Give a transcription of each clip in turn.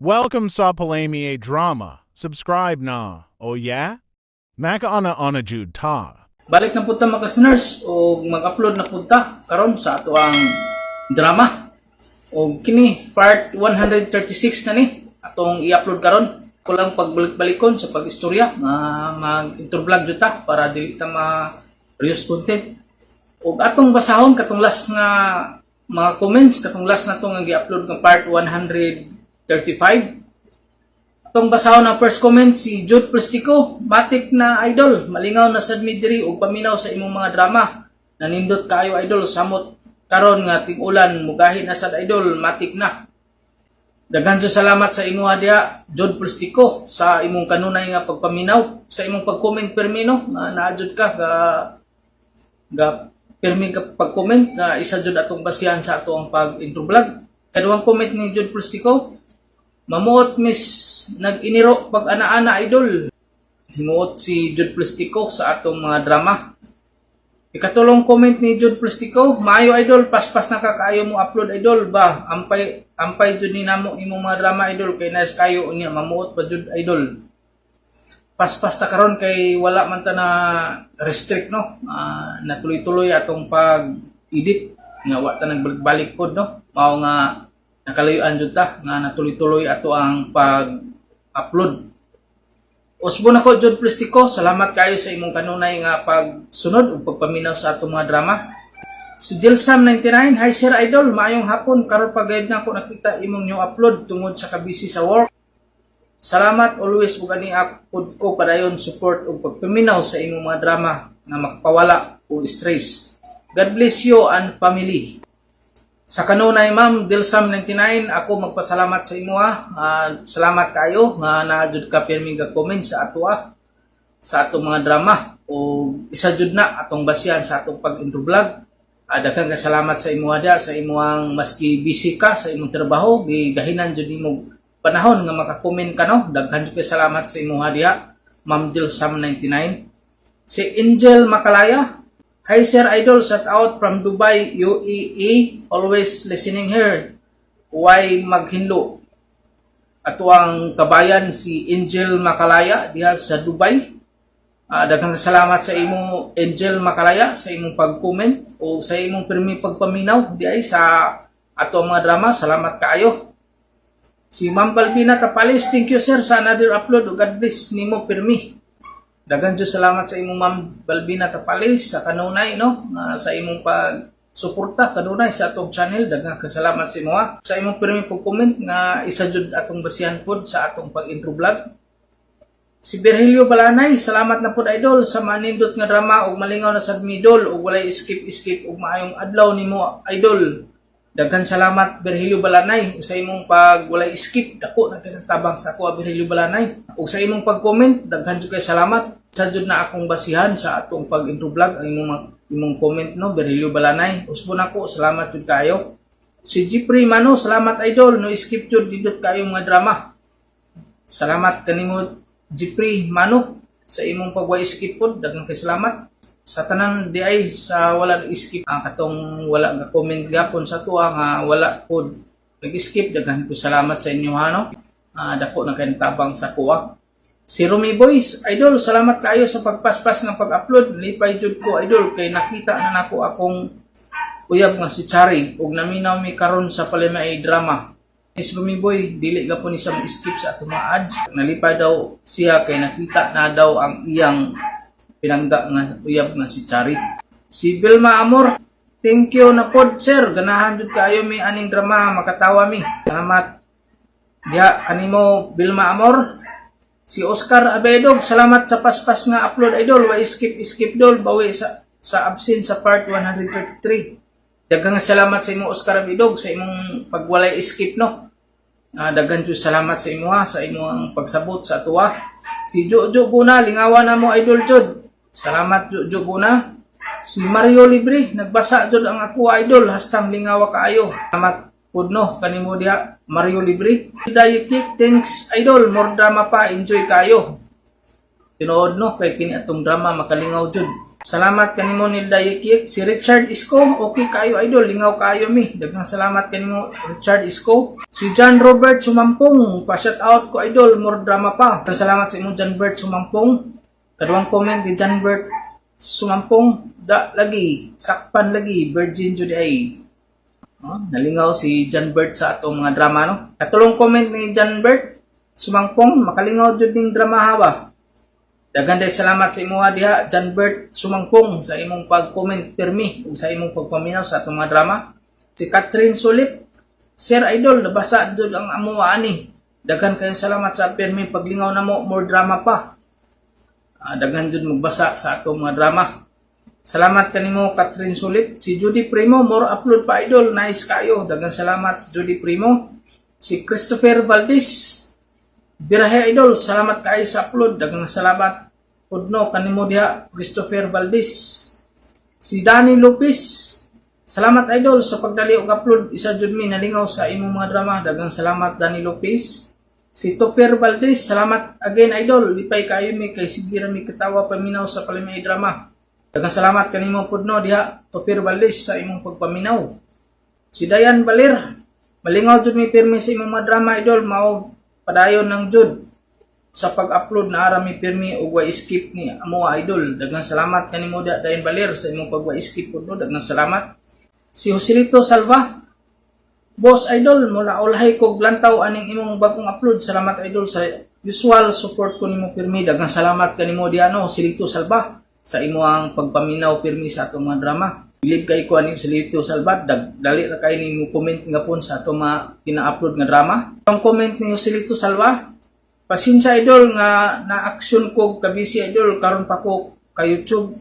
Welcome sa Palami Drama. Subscribe na. Oh yeah? Makaana-ana jud ta. Balik na punta, mga listeners, o mag-upload na punta karon sa ato ang drama. O kini part 136 na ni atong i-upload karon. Ko lang pagbalik-balikon sa pag-istorya nga mag-intro vlog jud ta para dili ta ma reuse content. Ug atong basahon katong last nga mga comments, katong last na nga gi-upload nga part 135. Atong basahon ang first comment, si Jude Plastico, "Matik na, idol, malingaw na sad mi diri ug paminaw sa imong mga drama. Nanindot kaayo, idol, samot karon nga ting-ulan, mugahi na sad, idol, matik na." Daghan jud salamat sa imuha diha, Jude Plastico, sa imong kanunay nga pagpaminaw, sa imong pag-comment permi, no, nga naa jud ka ga ga pirmi ka pag-comment na isa jud atong basihan sa atong pag-intro vlog. Kaduhang comment ni Jude Plastico, "Mamuot miss nag-iniro pag ana-ana, idol." Himuot si Jude Plastico sa atong mga drama. Ikatulong comment ni Jude Plastico, "Maayo, idol, paspas na ka kaayo mo upload, idol ba. Ampay ampay jud ni namo imong mga drama, idol, kay nice kayo unya mamuot pa jud, idol." Paspas ta karon kay wala man ta na restrict, no. Natuloy-tuloy atong pag edit nga wa ta nagbalik pod, no. Mao nga nakalayuan jud ta nga natuloy-tuloy ato ang pag-upload. Usbon ako, Jude Plastico, salamat kayo sa imong kanunay nga pagsunod ug pagpaminaw sa atong mga drama. Si Jilsam 99, "Hi sir idol, maayong hapon, karon pa gayud na ako nakita imong new upload tungod sa kabisi sa work. Salamat always ug ani upload ko padayon support ug pagpaminaw sa imong mga drama nga makapawala og stress. God bless you and family." Sa kanunay, Ma'am Dilsam 99, ako magpasalamat sa imo ah. Salamat kayo nga naa jud ka pirmi ga comment sa ato ah, sa atong mga drama o isa jud na atong basihan sa atong pag-intro vlog. Daghang salamat sa imo diha sa imong maski busy ka sa imong trabaho, gigahinan jud nimo panahon nga maka-comment ka, no. Daghan jud kay salamat sa imo diha, Ma'am Dilsam 99. Si Angel Makalaya, "Hi sir idol, shout out from Dubai, UAE, always listening here. Why maghinlo?" Ato ang kabayan si Angel Makalaya diha sa Dubai. Daghang salamat sa imo, Angel Makalaya, sa imong pag-comment o sa imong pirmi pagpaminaw diay sa ato ang mga drama. Salamat kaayo. Si Ma'am Balbina Tapalis, "Thank you sir sa another upload. God bless nimo pirmi." Daghan jud salamat sa imong, Ma'am Balbina Tapalis, sa kanunay, no, nga sa imong pag suporta kanunay sa atong channel. Daghang salamat sa imo ah, sa imong pirmi pag-comment nga isa jud atong basihan pod sa atong pag-intro vlog. Si Virgilio Balanay, "Salamat na pod, idol, sa manindot nga drama ug malingaw na sad mi, idol, ug walay skip skip ug maayong adlaw nimo, idol." Daghan salamat, Virgilio Balanay, sa imong pag walay skip. Dako na tabang sa ako, Virgilio Balanay. Ug sa imong pag-comment, daghan jud kay salamat. Sa jud na akong basihan sa atong pag-intro vlog ang imong comment, no, Virgilio Balanay. Usbon ako, salamat jud kayo. Si Jeffrey Mano, "Salamat idol, no skip jud, didot kayo mga drama." Salamat kanimo, Jeffrey Mano, sa imong pagway skip pod, daghang kay salamat. Sa tanan di ay sa wala nag-skip, ang katong wala nga comment gapon sa tuwa nga wala pod nag-skip, daghan ko salamat sa inyo ha, no. Dako na kayong tabang sa kuwa. Si Rumi Boys, "Idol, salamat kayo sa pagpaspas ng pag-upload. Lipay jud ko, idol, kay nakita na nako akong uyab nga si Chari ug naminaw mi karon sa Palimay Drama." Is Rumi Boy, dili gapon ni siya skip sa atong mga ads. Nalipay daw siya kay nakita na daw ang iyang pinangga nga uyab nga si Chari. Si Vilma Amor, "Thank you na pod sir, ganahan jud kaayo mi aning drama, makatawa mi." Salamat diha kanimo, Vilma Amor. Si Oscar Abedog, "Salamat sa paspas nga upload, idol, wa skip skip dol, bawi sa absent sa part 133." Daghang salamat sa imo, Oscar Abedog, sa imong pagwalay skip, no. Daghan jud salamat sa imo ha, sa imong pagsabot sa tuwa. Si Jojo Buna, "Lingawa na mo, idol jud." Salamat, Jojo Buna. Si Mario Libre, "Nagbasa jud ang ako, idol, hastang lingawa kaayo." Salamat pud, no, kanimo diha, Mario Libre. Dayikik, "Thanks idol, more drama pa, enjoy kayo." Tinuod, no, kay kini atong drama makalingaw jud. Salamat kanimo, Nilda Yikyik. Si Richard Isko, okay kayo, idol, lingaw kayo mi. Daghang salamat kanimo, Richard Isko. Si John Robert Sumampong, pa-shout out ko, idol, more drama pa. Daghang salamat sa imo, John Bert Sumampong. Kaduhang comment ni John Bert Sumampong, da lagi, sakpan lagi, virgin jud ay. Oh, nalingaw si John Bert sa atong mga drama, no. Katulong comment ni John Bert Sumangpong, makalingaw jud ning drama ha ba. Daghan day salamat sa imuha diha, John Bert Sumangpong, sa imong pag-comment pirmi ug sa imong pagpaminaw sa atong mga drama. Si Catherine Sulip, "Sir Idol, nabasa jud ang amuha ani. Daghan kayong salamat sa pirmi paglingaw namo, more drama pa." Daghan jud magbasa sa atong mga drama. Salamat kanimo, Catherine Sulip. Si Judy Primo, "More upload pa, idol, nice kayo." Daghan salamat, Judy Primo. Si Christopher Valdez, "Birahe, idol, salamat kaayo sa upload." Daghang salamat pudno kanimo diha, Christopher Valdez. Si Danny Lopez, "Salamat, idol, sa pagdali og upload. Isa jud mi nalingaw sa imong mga drama." Daghang salamat, Danny Lopez. Si Topher Valdez, "Salamat again, idol. Lipay kaayo mi kay sige ra mi katawa paminaw sa Palami drama." Daghang salamat kanimo pudno diha, Topher Valdez, sa imong pagpaminaw. Si Dayan Balir, "Malingaw jud mi pirmi sa imong mga drama, idol, mao padayon ng jud sa pag-upload na ara mi pirmi og wa skip ni amo, idol." Daghang salamat kanimo diha, Dayan Balir, sa imong pag wa skip pudno. Daghang salamat. Si Joselito Salva, "Boss idol, mula ulahi kog lantaw aning imong bagong upload. Salamat, idol, sa usual support ko nimo pirmi." Daghang salamat kanimo diha no, Joselito Salva, sa imong pagpaminaw pirmi sa atong mga drama. Bilib kay ko ani Joselito Salva, dali ra kay nimo comment nga pon sa atong mga kina-upload nga drama. Ang comment ni Joselito Salva, "Pasensya, idol, nga na-action ko kabisi, idol, karon pa ko ka YouTube."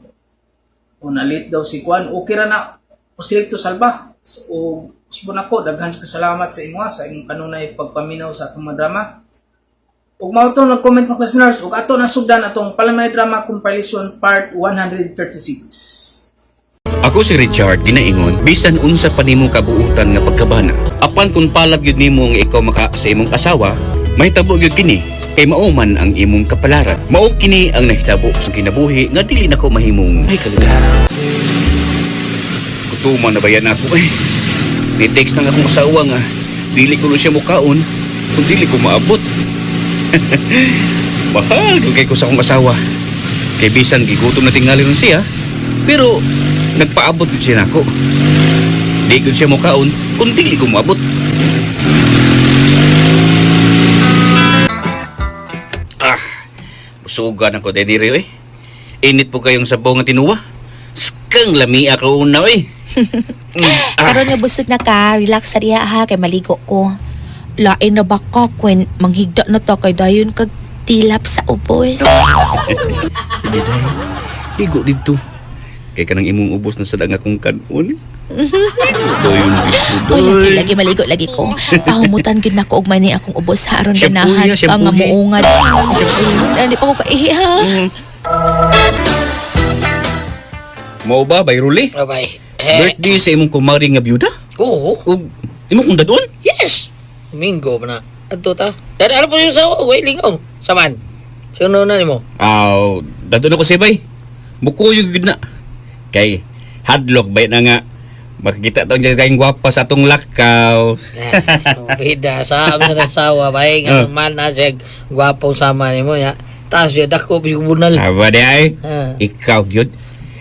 O na-late daw si Kwan. Okay ra na, Joselito Salva. O usbon ako, daghan ka salamat sa imo, sa imong kanunay pagpaminaw sa atong mga drama. Ug mao to nag-comment, mga listeners, ug ato nasugdan atong Palamay Drama Compilation Part 136. Ako si Richard ginaingon, bisan unsa pa nimo kabuutan nga pagkabana. Apan kung palad gyud nimo nga ikaw maka sa imong asawa, mahitabo gyud kini kay mao man ang imong kapalaran. Mao kini ang nahitabo sa kinabuhi nga dili nako mahimong ay kalimutan. Gutuman na bayan ako eh. Ni-text na nga akong asawa nga dili ko na siya mukaon kung dili ko maabot. Mahal kung kay ko sa akong asawa. Kay bisan gigutom na tingali ron siya, pero nagpaabot gud siya nako. Di gud siya mukaon kung dili ko maabot. Ah, busugan ako diri eh. Init po kayong sabaw nga tinuwa. Skang lami ako una eh. Ah. Karon nga busog na ka, relax sa diha ha kay maligo ko. Lain na ba ka kwen manghigda na ta kay dayon kag tilap sa ubos. Sige day. Ligo dito. Kay kanang imong ubos na sad ang akong kanon. Doyon dito. Uy, lagi lagi maligo lagi ko. Pahumutan gid nako og mani akong ubos ha aron Shampoo ganahan niya, ka nga shampoo. muungad. Dali pa ko kaihi ha. Mao ba Bayruli? Okay. Eh, Birthday sa imong kumari nga byuda? Oo. Ug imo kong dadon? Yes. Minggo pa na. Adto ta. Dari ano po yung sawa? Uy, lingaw. Saman. Sino na nimo? Aw, dadon ako sebay. Mukuyog gid na. Kay hadlock bay na nga makikita taong dyan kayong gwapa sa atong lakaw. Eh, bida sa amin na sawa bay nga man na siya gwapong sama nimo ya. Taas siya dako bisig bunal. Aba di ay. Ah, Ikaw gyud.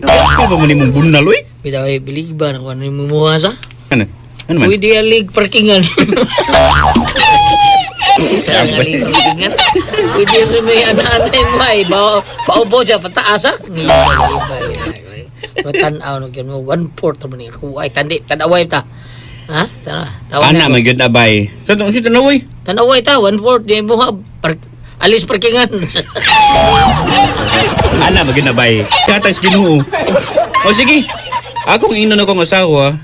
Ikaw ba man imong bunal oy? Bida ay bilig ba na kuno nimo muha sa? Ano? Ano man? Pwede alig parkingan. Alig parkingan. Pwede rin may ano-ano mo ay paubo siya pataas ha. Matanaw no gyud mo 1/4 man ni. Ay tandi tanaway ta. Ha? Tana. Tawa Ana man gyud na bay. Sa tong si tanaway. Tanaway ta 1/4 di mo ha alis parkingan. Ana man gyud na bay. Katay sa Ginoo. O sige. Akong ingnon akong asawa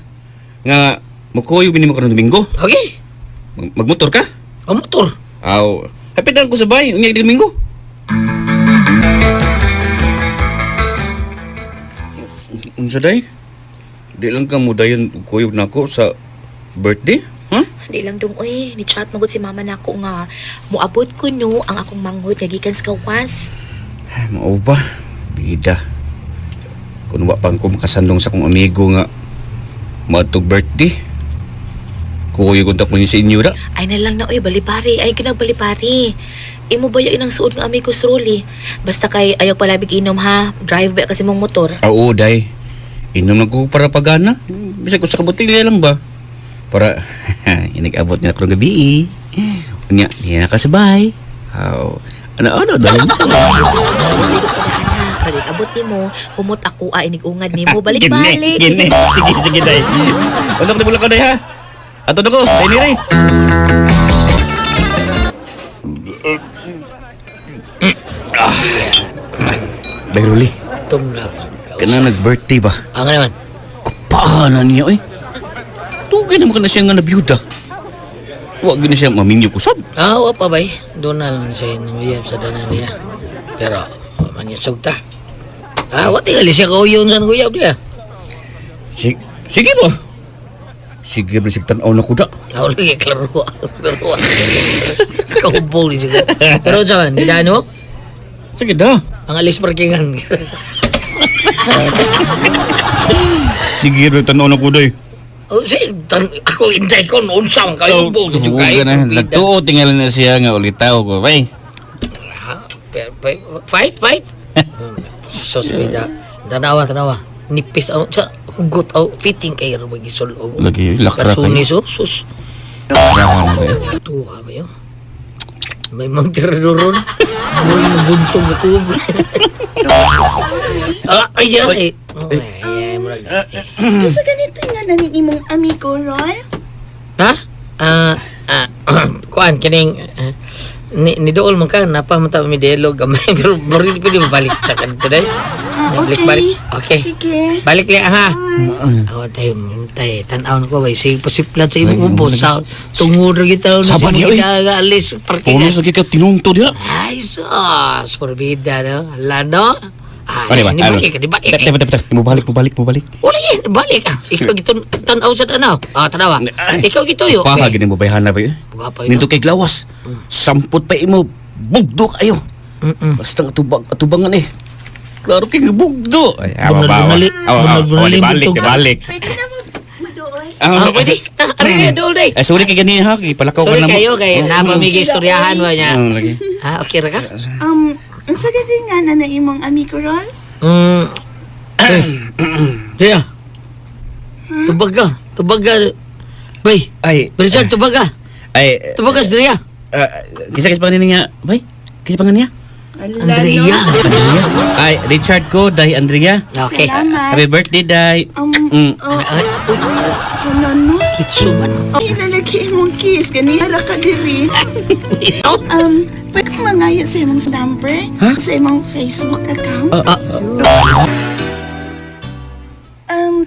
nga mukuyog ni mo karong Domingo. Okay. Magmotor ka? Ang motor. Aw, hapitan ko sa bay unya Domingo. Unsa day? Di lang ka mo dayon kuyog nako sa birthday? Ha? Di lang dong oy, ni chat magud si mama nako nga moabot ko no ang akong manghod nga gikan sa gawas. Ay, mao ba? Bida. Kung wa pang ko makasandong sa kong amigo nga maadtog birthday. Kuyo kontak mo niyo sa inyo ra. Ay na lang na oy balibari, ay kinag balibari. Imo ba yung inang suod nga amigo Rolly? Basta kay ayaw palabig inom ha. Drive ba kasi mong motor? Ah, oo, day. Inom lang ko para pagana. Bisag ko sa kabutilya lang ba? Para inag-abot niya ako ng gabi. Unya, di na kasabay. Aw. Ano, ano, dahil. Daan ha, balik abot nimo, humot ako a inig-ungad nimo, balik-balik. Gini, gini. Sige, sige, day. Ano ko na ko, day, ha? Ato na ko, day ni Ray. Ah. Day, Ruli. Tumla pa. Kana nag-birthday ba? Ang naman. Paano niya, eh? Tugay naman ka na siya nga nabiyuda. Huwag na siya maminyo ko sab. Ah, wa pa bay. Doon na lang siya nanguyab sa dana niya. Pero, manyasog ta. Ah, wa tingali siya kauyon sa nanguyab niya. Sige, sige ba? Sige, bisig tanaw na kuda. Ako lagi, klaro. Klaro. Kaubong ni siya. Pero sa man, gidaan mo? Sige da. Ang alis parkingan. Sige, bisig tanaw na kuda eh. Oh, si, tan, ako inday ko noon sa ang kaubong ni siya. Nagtuo, tingalan na siya nga ulitaw ko. Bay. Fight, fight. Sos, bida. Tanawa, tanawa. Nipis, ang sa hugot, oh, fitting kayo magisol. Oh. Lagi, lakra kayo. Kasunis, oh, sus. Tuha ba yun? May mangtiradoron. May buntong ako. Ah, ay, ay. Ay, ay, murag. Kasi ganito nga na ni imong amigo, Roy. Ha? Ah, ah, kuan kining ah, ni dool man ka napamata mi dialog gamay pero pero pwede mo balik sa kanto day. Ah, Balik, okay. balik. Okay. Sige. Balik lang ha. Aw tayo tay tan-aw na ko bay sige pasiplat sa imong ubos sa tungod ra kita Saba niya, oy. alis parkingan. Punos lagi ka tinungto diha. Ay, sus, porbida, no? Ala, no? Ah, Ano ba? ni Ano? balik, ni balik. Tep, tep, tep, tep. Mo balik, mo balik, mo balik. Wala yan, balik ah. Ikaw gito, tanaw sa tanaw. Ah, tanawa. Ikaw gituyo. Paha, gini mo bayhana ba yun? Gwapa yun. Nito kay Glawas. Sampot pa imo. Bugdo kayo. Mm-mm. Basta ang atubang, atubangan eh. Klaro kay bugdo. Ay, awa ba? Awa, Bunal-bunali. awa, awa, Bunal-bunali balik, bugtong. balik. Pwede na mo madool. Ah, pwede. Ah, ari na, dool day. Eh, sorry kay gani ha, kay palakaw ka Sorry na mo. kayo, kay napamigay istoryahan ba niya. Ah, lagi. Ah, okay ra ka? Unsa gani nga na na imong amigo, Roy? Eh. Diya. Tubag ka. Tubag ka. Bay, Ay, Richard, tubag ka. ay, Tubag ka sa Drea. kisa kisa pangalan niya, bay? Kisa pangalan niya? Ala, Andrea. no? Andrea. Ay, Richard ko, Day Andrea. Okay. Salamat. Happy birthday, Day. Oh, Ay, uy, ano, no? kitso man. Ay, lalaki imong kiss. Ganiha ra ka diri. Ito? Pwede kong mangayo sa imong number? Sa imong Facebook account? Ah,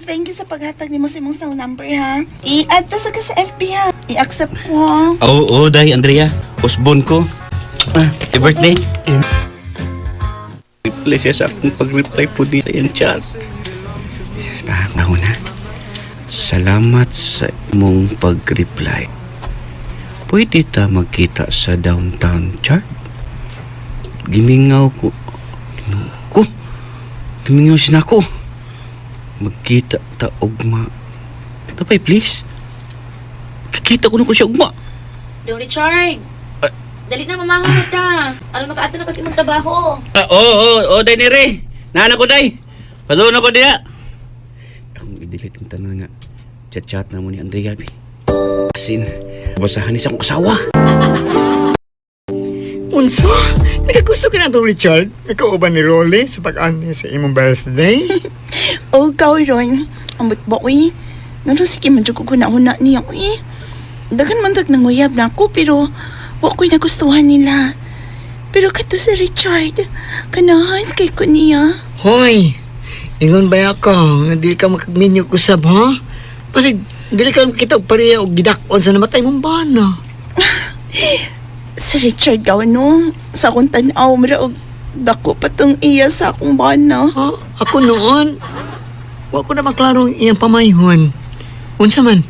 Thank you sa paghatag nimo sa imong cell number, ha? I-add ta sa ka sa FB, ha? I-accept ko, ha? Oo, oh, Day Andrea. Usbon ko. Ah, happy birthday. Reply siya sa akong pag-reply po di sa iyang chat. Yes, baka na. Salamat sa imong pag-reply. Pwede ta magkita sa downtown, Char? Gimingaw ko. Ginoo ko. Gimingaw siya nako. Magkita ta ugma. Tapay, please. Kikita ko na ko siya ugma. Dong Richard. Dali na mamahon na ta. Ano makaato na kasi imong trabaho. Ah, oo, oo, oo, day nere. Naan ako, day. Padulon ako diya. Akong i-delete ang tanan nga. Chat-chat na mo ni Andrea, bi. Asin, basahan ni sa akong asawa. Unsa? Nakagusto ka na to, Richard? Ikaw ba ni Rolly sa pag-ani sa imong birthday? Oh, ikaw, Ron. Ambot ba, uy? Ngano sige man jud ko huna niya, uy. Daghan man tag nanguyab na ako, pero wa ko'y nagustuhan nila. Pero kato si Richard, kanahan kay ko niya. Hoy! Ingon ba ako nga dili ka makagminyo kusab, ha? Pasig, dili ka makita og pareha og gidak-on sa namatay mong bana. Si Richard gawa no, sa akong tanaw, mura og dako pa tong iya sa akong bana. Ha? Ako noon, wa ko na maklaro ang iyang pamayhon. Unsa man,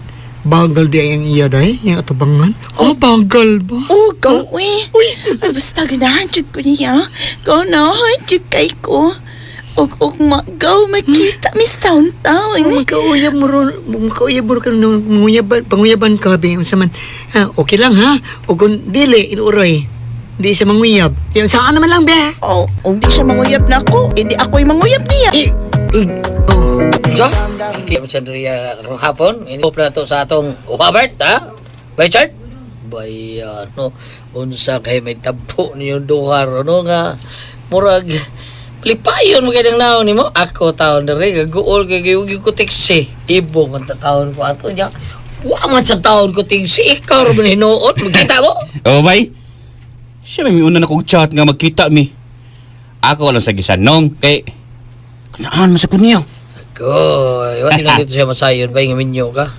bagal di ay ang iya day, iyang atubangan? Oh, bagal ba? Oh, gaw, uy. Ay, basta ganahan jud ko niya. Ganahan jud kay ko. Og ugma, go, makita, Miss Town Town. Oh, magkauyab mo ron, magkauyab mo ron ka nung manguyaban, panguyaban ka, be, unsa man. Ha, okay lang ha. O kung dili, inuuray. Di sa manguyab. Yung saan naman lang, be. Oh, og di siya manguyab na ako, edi ako'y manguyab niya. I, ig, oh. So, kaya mo siya diri karong hapon. Inop na to sa atong Robert, ha? Richard? Bay, ano, unsa kay may tabo niyo duha ron, no, nga murag lipayon mo kay naon nimo. Ako taon diri gaguol kay gyud ko taxi. Ibong man ta taon ko ato niya. Wa man sa taon ko taxi, ikaw ra man hinuon, magkita mo. Oh, bay. Siya may miuna na kong chat nga magkita mi. Ako lang sa gisanong kay kanaan man sa kunyo. Goy, wa tingnan dito siya masayon bay nga minyo ka.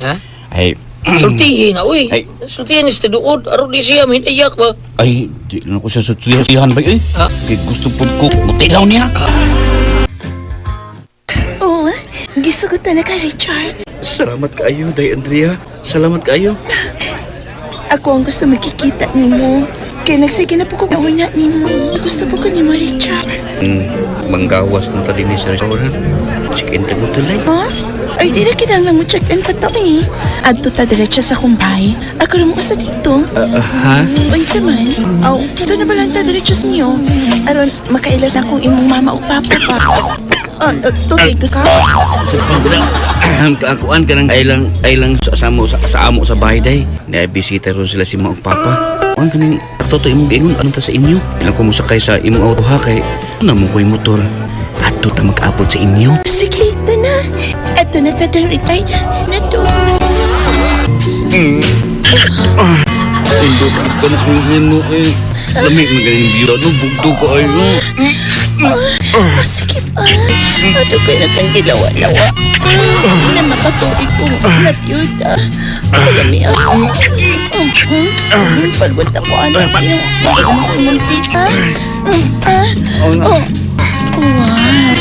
Ha? Ay, Sultihin na, uy. Ay. Sultihin ni sa tinuod. Aron di siya mahinayak ba? Ay, di na ko siya sultihan bay eh. Ah. Kay gusto pud ko mutilaw niya. Oh, gisugutan na ka, Richard. Salamat kaayo, Day Andrea. Salamat kaayo. Ako ang gusto magkikita nimo. Kaya nagsige na po ko nauna nimo. Gusto po ko nimo, Richard. Manggawas na tali ni sa restaurant. Chicken tag mo talay. Ha? Ay, di na kinahanglan mo check-in pa to eh. Adto ta diretso sa kumbay. Ako rin mo usa dito. Ha? Unsa man? Aw, dito na ba lang ta diretso sa inyo? Aron, makailas akong imong mama o papa pa. Ah, tubig ka? Sa kuan ka nang ay lang sa amo sa bahay day. Na bisita ron sila si mama ug papa. Kuan kaning totoo imong giingon anong ta sa inyo? Ilang ko mosakay sa imong auto ha kay na mo ko'y motor. Adto ta mag-abot sa inyo. Sige, ito na. Ito na ta dong, Richard. Na to. Indo ka ako na kung mo eh. Lami magaling view. Ano bugto ko ay no. Oh, sige pa. Ato kayo na kang gilawa-lawa. Na makatuig kong napyuda. Kalami ah. Pagpunta ko anak yung munti ah. Ah. Oh. Wow.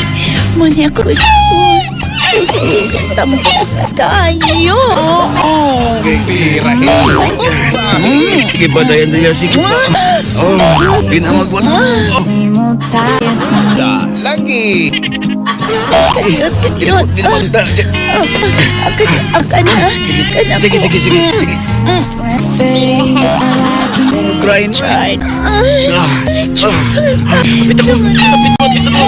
Muni ako gusto. Sige, tamo ko kayo. Sige ba dayan nila sige pa. Oh, di na magwat. Lagi. Kadiyot, kadiyot. Di na magta. Ah, ah, kana, kana Sige, sige, sige, sige. Cry na. Richard. Ah, Richard. Kapit ako, kapit ko, kapit ako.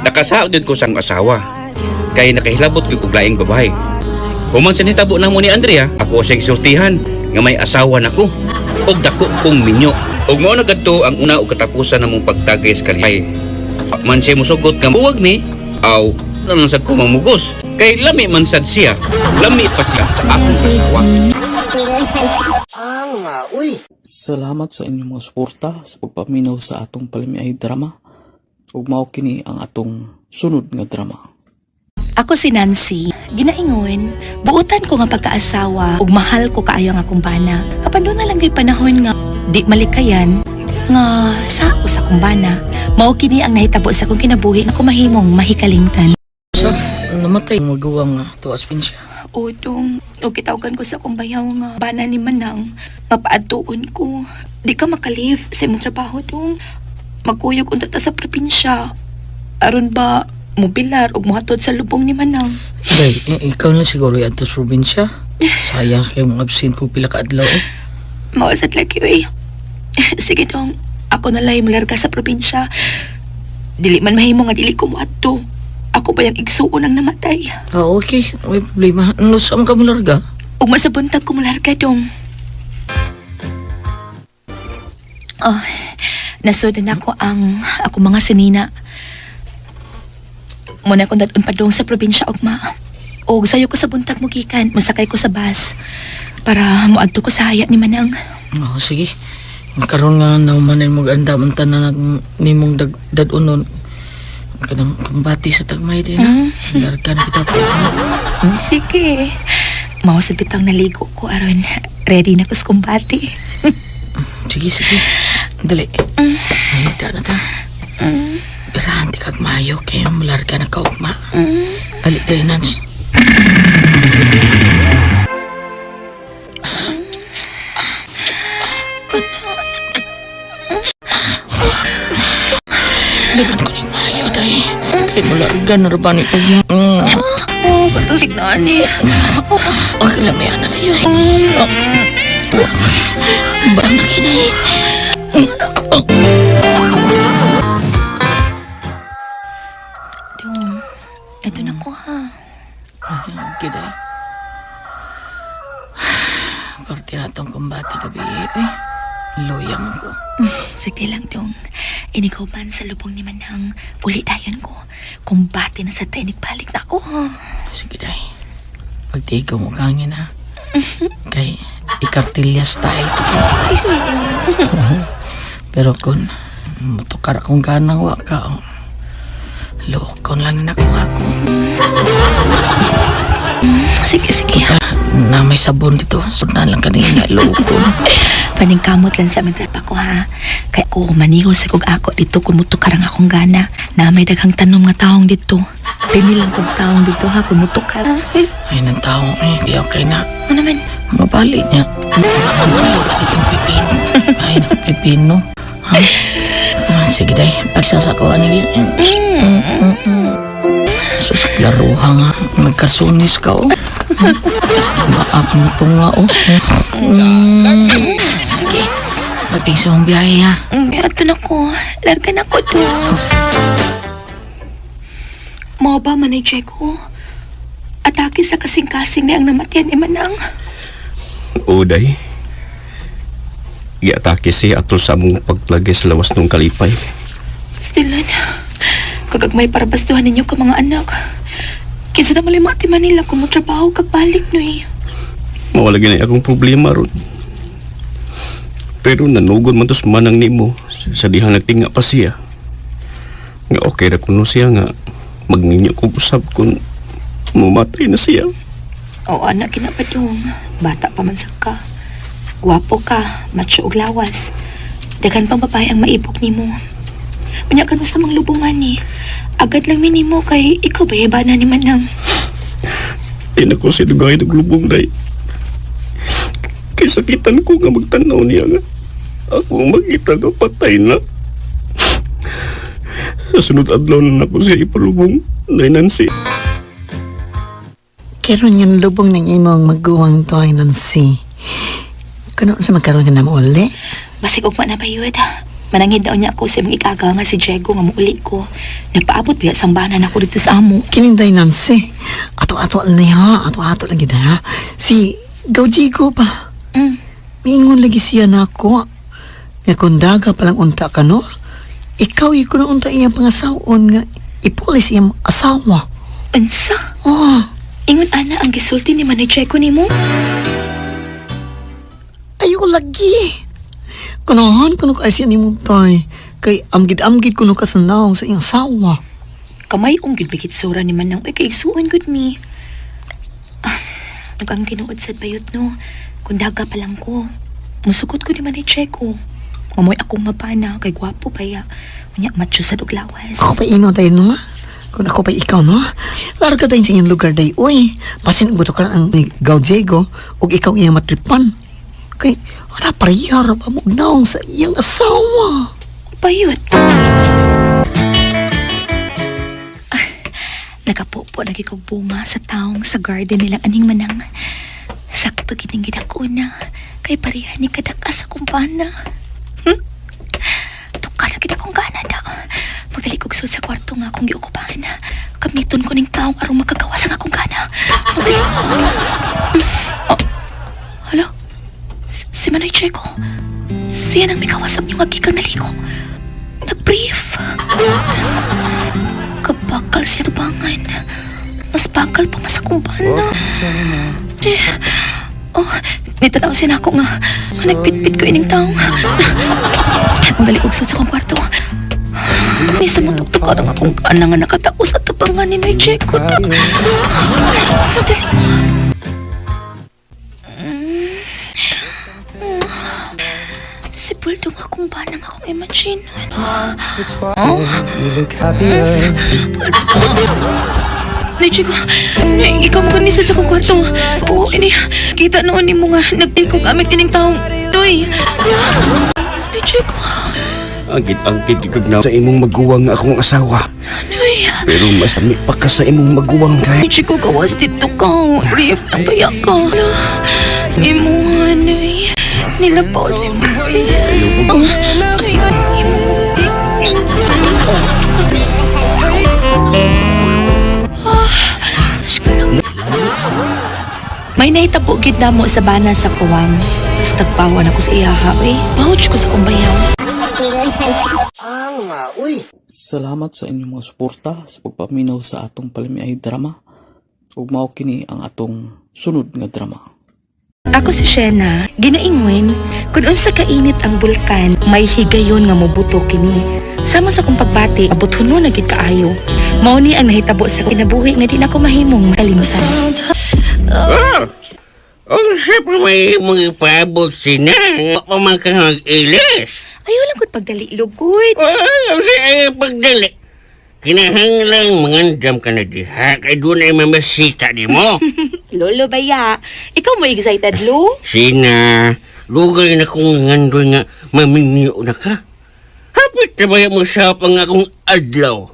Nakasaod din ko sang asawa. Kay nakahilabot ko og laing babae. Human sa nitabo na mo ni Andrea, ako siyang sultihan nga may asawa nako og dako kong minyo. Og mao na kadto ang una ug katapusan namong pagtagay sa kalipay. Man siya musugot nga buwag ni, aw na lang sad ko mamugos. Kay lami man sad siya, lami pa siya sa akong asawa. Salamat sa inyong mga suporta sa pagpaminaw sa atong palimiay drama. Ug mao kini ang atong sunod nga drama. Ako si Nancy, ginaingon, buutan ko nga pagkaasawa ug mahal ko kaayo ang akong bana. Apan doon na lang kay panahon nga di malikayan nga sa ako sa akong bana. Mao kini ang nahitabo sa akong kinabuhi nga kumahimong mahikalimtan. So, namatay ang maguwang nga tuwas pin siya. Udong, ug gitawagan ko sa akong bayaw nga bana ni Manang, mapaadtuon ko. Di ka makalif sa imong trabaho dong. Magkuyog unta ta sa probinsya. Aron ba mobilar ug mohatod sa lubong ni Manang. Day, ikaw na siguro yung sa probinsya. Sayang sa kayong absent kung pila ka adlaw eh. Mawasat lagi, uy. Sige dong, ako na lang malarga sa probinsya. Dili man mahimo nga dili ko moadto. Ako ba yung igsuon ang namatay? Ah, okay. May problema. Ano, saan ka malarga? Ug masabuntag ko malarga dong. Oh, nasod na ako ang ako mga sinina. Muna kong dadun pa dong sa probinsya ugma. Og sayo ko sa buntag mo gikan, mosakay ko sa bus para moadto ko sa hayat ni Manang. Oo, sige. Karon nga naumanin mo ganda man tanan nimong dadunon. Kanang kumbati sa tagmay din ha. Larga na kita po. Sige. Mao sa bitang naligo ko aron ready na ko sa kumbati. Sige, sige. Dali. Ay, na ta. Birahan ti kag mayo kay malarga na ka ugma. Ali day Nance. Ganun ba ni Oh, patusik na ani. Ang kalamihan na rin yun. Ba, nakita. Dong, ito na ko ha. Kita. Parte na itong kumbate gabi eh. Luyang ko. Sagdi lang dong. Inigaw man sa lubong ni Manang. Uli dayon ko. Kumbate na sa tinig balik na ako ha. Sige, day. Pagtigaw mo kangin ha. Kay ikartilya style to. Pero kung mutukar akong ganang wa ka, oh. Lukon lang na ako ako. Sige, sige ha. Na may sabon dito. Na lang kanina, lukon. Paningkamot lang sa aming pa ko ha. Kay ako maniho sa kog ako dito kung mutukar ang akong gana. Na may daghang tanom nga taong dito. Pini lang kog taong dito ha kung mutukar. Ay, nang tao eh. Kaya okay na. Ano man? Mabali niya. Mabali ka itong pipino. Ay, ng pipino. Ha? Ah, sige, day. Pagsasakuan niyo. Sus, klaruha nga. Nagkasunis ka, oh. Baak mo ito nga, oh. Mm. Sige. Mapigso ang biyahe, ha. Ato na ko. Larga na ko do. Mao ba manay ko? Atake sa kasing-kasing ni ang namatayan ni Manang. Uday. Giatake siya atol sa among pagtlagay sa lawas nung kalipay. Stilan, kagagmay para bastuhan ninyo ka mga anak. Kinsa na mali mati Manila kung mo trabaho kag balik no eh. Mawala gina akong problema ron. Pero nanugon man tos manang nimo sa dihang nagtinga pa siya. Nga okay ra kuno siya nga magninyo kog usab kung mamatay na siya. Oo, anak, kinapadung. Bata pa man sa ka. Gwapo ka, macho og lawas. Daghan pang babae ang maibok nimo. Unya ka mo sa mga lubungan ni. Agad lang minimo kay ikaw ba bana ni Manang. Di na ko siya dugay naglubong day. Kay sakitan ko nga magtanaw niya nga. Ako ang makita nga patay na. Sa sunod adlaw na nako siya ipalubong, Nay Nancy. Karon yung lubong ng imong maguwang to ay Nancy. Kano sa magkaroon ka na mo uli? Basig ugma na bayud. Manangid daw niya ako sa imong ikaga nga si Diego nga muuli ko. Nagpaabot biya sang bana nako dito sa amo. Kining day Nancy. Ato-ato lang niya, ato-ato lang yun ha. Si Gaujigo pa. Miingon lagi siya na ako. Nga kung daga palang unta ka no, ikaw yung kuno unta iyang pangasaon nga ipulis iyang asawa. Unsa? Oh, Ingon ana ang gisulti ni Manay Diego nimo? ayo lagi. Kunahan kuno kay siya nimo tay. Kay amgid-amgid kuno ka sa naong sa iyang asawa. Kamay ong gid bigitsura ni Manang uy kay igsuon gud mi. Ah, ug ang tinuod sad bayot no. Kung daga pa lang ko. Musugot ko ni Manay Diego. Mamoy akong mabana kay gwapo pa ya. Unya macho sad og lawas. Ako pa imo tayo no nga. Kung ako pa ikaw no, larga tayo sa iyong lugar day. Uy, pasin buto ka ang Gaudiego ug ikaw ang iyang matripan. Kay, wala parehar pa mo naong sa iyang asawa. Bayot. Ah, nakapupo lagi kog bunga sa taong sa garden nilang aning manang. Sakto gining gidako na. Kay pareha ni kadaka sa kumpana. Tuka na gid akong gana da. Magdali kog sud sa kwarto nga akong giokupahan. Kamiton ko ning taong aron makagawas ang akong gana. Magdali ko. Oh, hala. Si Manoy Checo. Siya nang mikawasap niyo nga gikan naligo. Nag-brief. Kabakal siya tubangan. Mas bakal pa mas akong bana. Eh, oh, nitanaw siya na ako nga. Nga nagpitpit ko ining taong. Ang dali kong suot sa akong kwarto. May sumutuktok ka ng akong kana nga nakatao sa tubangan ni Noy Checo na. Madali ko. Si Bulldog akong banang akong imagine. Oh. Nay, Chico, nay, ikaw mo kanisan sa akong kwarto. Oo, ini, kita noon ni mo nga, nagtikog gamit ining taong. Doy! Nay, Chico, Angkit-angkit gid na sa imong maguwang nga akong asawa. nay. Pero masami pa ka sa imong maguwang. Chico, gawas dito ka. Brief na baya ka. Imuhan eh. Nilapaw si Maria. May nahitabo gid namo sa bana sa kuwang. Mas tagpawan ako sa iyaha, eh. Pouch ko sa kumbayaw. Salamat sa inyong mga suporta sa pagpaminaw sa atong palamiay drama. Ug mao kini ang atong sunod nga drama. Ako si Shena, ginaingon, kung unsa kainit ang bulkan, may higayon nga mobuto kini. Sama sa kong pagbati, abot huno na gid kaayo. Mao ni ang nahitabo sa kinabuhi nga di na ko mahimong makalimutan. Unsa pa may imong ipaabot sina? Wa man ka mag-ilis. Ayaw lang gud pagdali lugod. Ah, unsa ay pagdali? Kinahanglang mangandam ka na diha kay doon ay mamasita di mo. Lolo baya, ikaw mo excited lo? Sina, lugay na kong ngandoy nga maminyo na ka. Hapit na ba mo sa pang akong adlaw?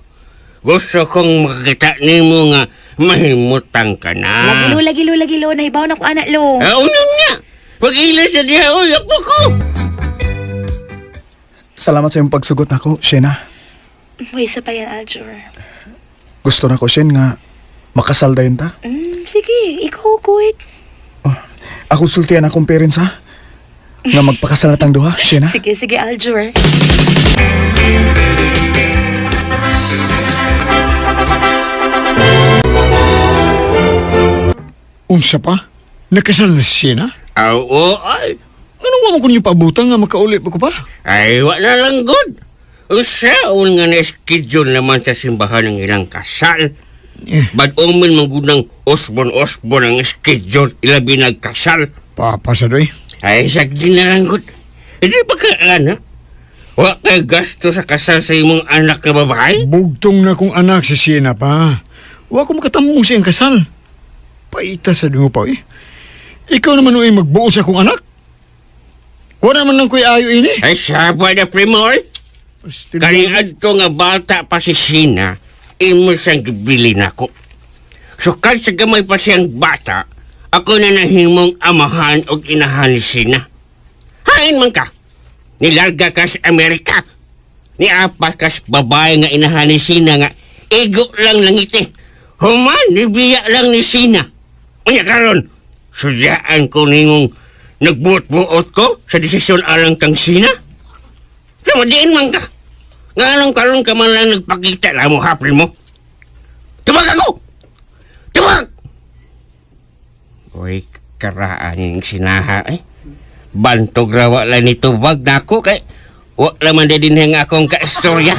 Gusto kong makakita nimo nga mahimutang ka na. Lagi lo, lagi lo, lagi lo, nahibaw na ko anak lo. Ah, unang nga. Pag-ilas na diha, oy, apo ko. Salamat sa iyong pagsugot nako, Shena. May isa pa yan, Aljur. Gusto nako, Shen, nga makasal dayon ta. Sige, ikaw, kuit. Oh, ako sultian akong parents, ha? Nga magpakasal na tang duha, Shena. Sige, sige, Aljur. Unsa pa? Nakasal na siya na? Ah, Oo, ay. Ano nga mo kung yung paabutang nga makauli pa ko pa? Ay, wala lang good. Unsaon nga na-schedule naman sa simbahan ng ilang kasal. Eh. Bad omen manggunang Osborn-Osborn ang schedule ilabi nagkasal. Papa sa doy. Ay, sagdi na lang good. Hindi pa ka, ano? Wa kay gasto sa kasal sa imong anak na babae? Bugtong na kong anak si Siena pa. Wa ko makatamong siyang kasal. Paita sa mo pa eh. Ikaw naman ay magbuo sa kong anak. Wala naman lang ko'y ayo ini. Ay, sabay na primo, eh. Kaning adto nga bata pa si Sina, imo siyang gibili nako. Sukad sa gamay pa siyang bata, ako na nahimong amahan og inahan ni Sina. Hain man ka. Nilarga ka sa Amerika. Niapas ka sa babae nga inahan ni Sina nga igo lang langiti. Human, nibiya lang ni Sina. Unya karon, sudyaan ko ningong nagbuot-buot ko sa desisyon alang kang Sina. Kamadiin man ka. Nga anong karon ka man lang nagpakita na mo hapri mo. Tubag ako! Tubag! Uy, karaan yung sinaha eh. Bantog rawa lang ni tubag na ako kay wa laman din nga akong kaistorya.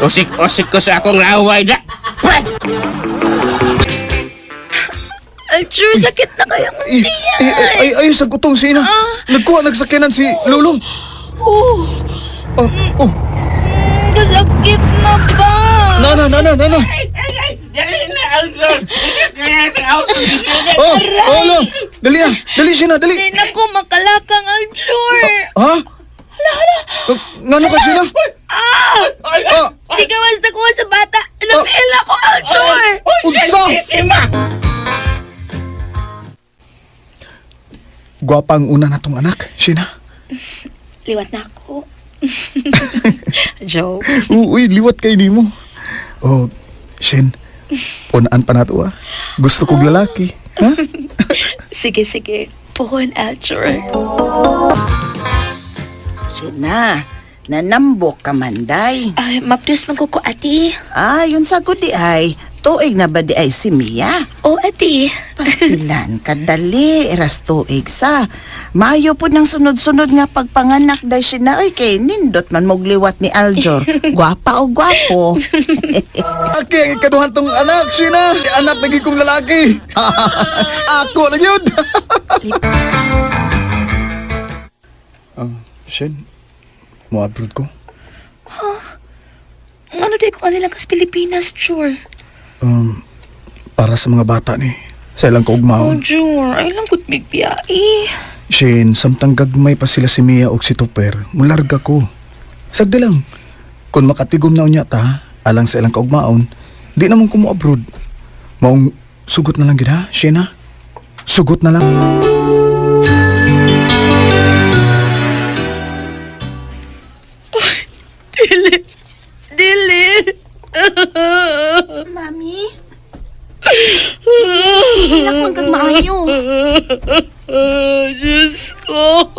Usik-usik ko sa akong laway da. Pre! Aljur, sakit na kaya kong Ay, ay, ay, ay, sa gutong Shena. Nagkuha nagsakyanan si Lulong. Oh, Oh, oh, kasakit na ba? na, na, na, na, na, na. Dali na, Aldon! Isip ka na sa auto. Oh, oh, lo. Dali na, dali Shena, dali. Hindi na ko makalakang, Aljur. Ha? Hala, hala. Ngano ka, Shena? Ah! Ah, Di ka basta kuha sa bata. Napiil ako, Aljur. unsa? Gwapa ang una na tong anak, Shena. Liwat na ako. Joke. Uy, liwat kay nimo. Oh, Shen, punaan pa nato ah. Gusto kong lalaki. Ha? Sige, sige. Puhon, Aljur. Sina, nanambok ka man, day. Ay, mapdos man ko ko, ati. Ay, yun sagot di ay. Tuig na ba di ay si Mia? Oh, ati. Pastilan, kadali, eras tuig sa. Maayo po ng sunod-sunod nga pagpanganak day siya na, oy, kay nindot man mogliwat ni Aljor. Gwapa o gwapo. Aki ang ikaduhan tong anak, Shena. Anak lagi kong lalaki. Ako na yun. Shen, mo abroad ko. Ano di ko kanila kas Pilipinas, Jur? Para sa mga bata ni. Sa ilang Oh, kaugmaon. Jur. Ay lang kut bigbiyae. Shen, samtang gagmay pa sila si Mia og si Topper, mularga ko. Sagdi lang. Kung makatigom na unya ta, alang sa ilang kaugmaon, di naman ko mo abroad. Maong sugot na lang gid ha, Sheena. Sugot na lang. Dili. Mami? Hilak man kag maayo. Diyos ko.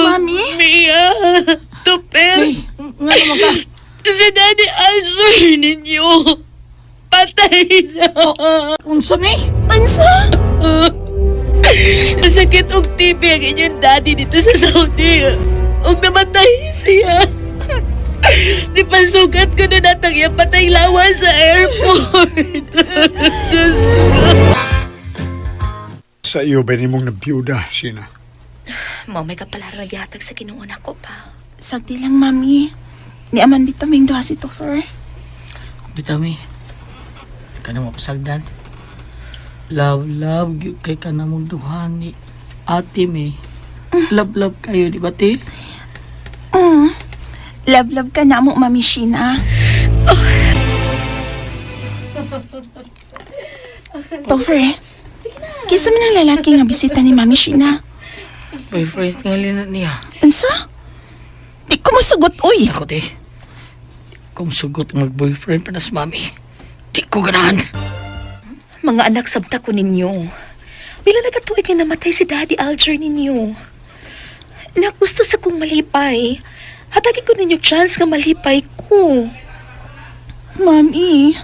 Mami? Mia, Tupel. May, nga naman ka. Si Daddy Alger ninyo. Patay na. Unsa mi? Unsa? Masakit og TB ang inyong daddy dito sa Saudi. Og namatay siya. Di pasukat ko na natang iya patay lawas sa airport. Diyos ko. Sa iyo ba nimong nabiyuda, Sina? Mo, may kapalaran gihatag sa Ginoo nako pa. Sagdi lang, Mami. Ni aman bitaming duha si Topher. Bitaw mi. Ka na mapasagdan. Love, love, gyud kay ka na mong duha ni ate mi. Love, love kayo, di ba, te? Mm. Love-love ka na mo, Mami Sheena. Topher, kisa man ang lalaki nga bisita ni Mami Sheena. Boyfriend nga na niya. Unsa? Di ko masugot, uy. Ako, te. Kung sugot mag-boyfriend pa na sa mami, di ko ganahan. Mga anak, sabta ko ninyo. Pila na katuig nga namatay si Daddy Alger ninyo. Nagusto sa kong malipay. Hatagin ko ninyo chance nga malipay ko. Mami,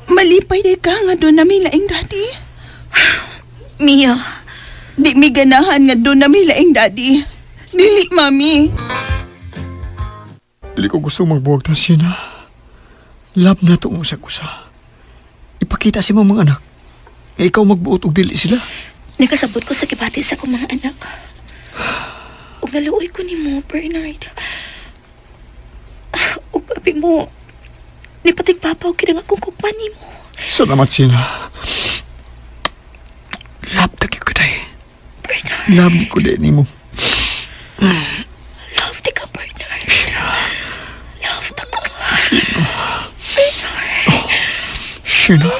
malipay di ka nga doon na may laing daddy. Mia, Di mi ganahan nga doon na may laing daddy. Dili, Mami. Dili ko gusto magbuwag ta, Sina. Love na to ang usag-usa. Ipakita sa imong mga anak. Nga ikaw magbuot og dili sila. nakasabot ko sa kibati sa akong mga anak. Ug naluoy ko nimo, Bernard. Ug abi mo, nipatigpapaw kini nga akong kugma nimo. Salamat, Sina. Love ta gyud ko day. Bernard, Love gyud ko day nimo. love di ka, Bernard. Love ta ko. Sina.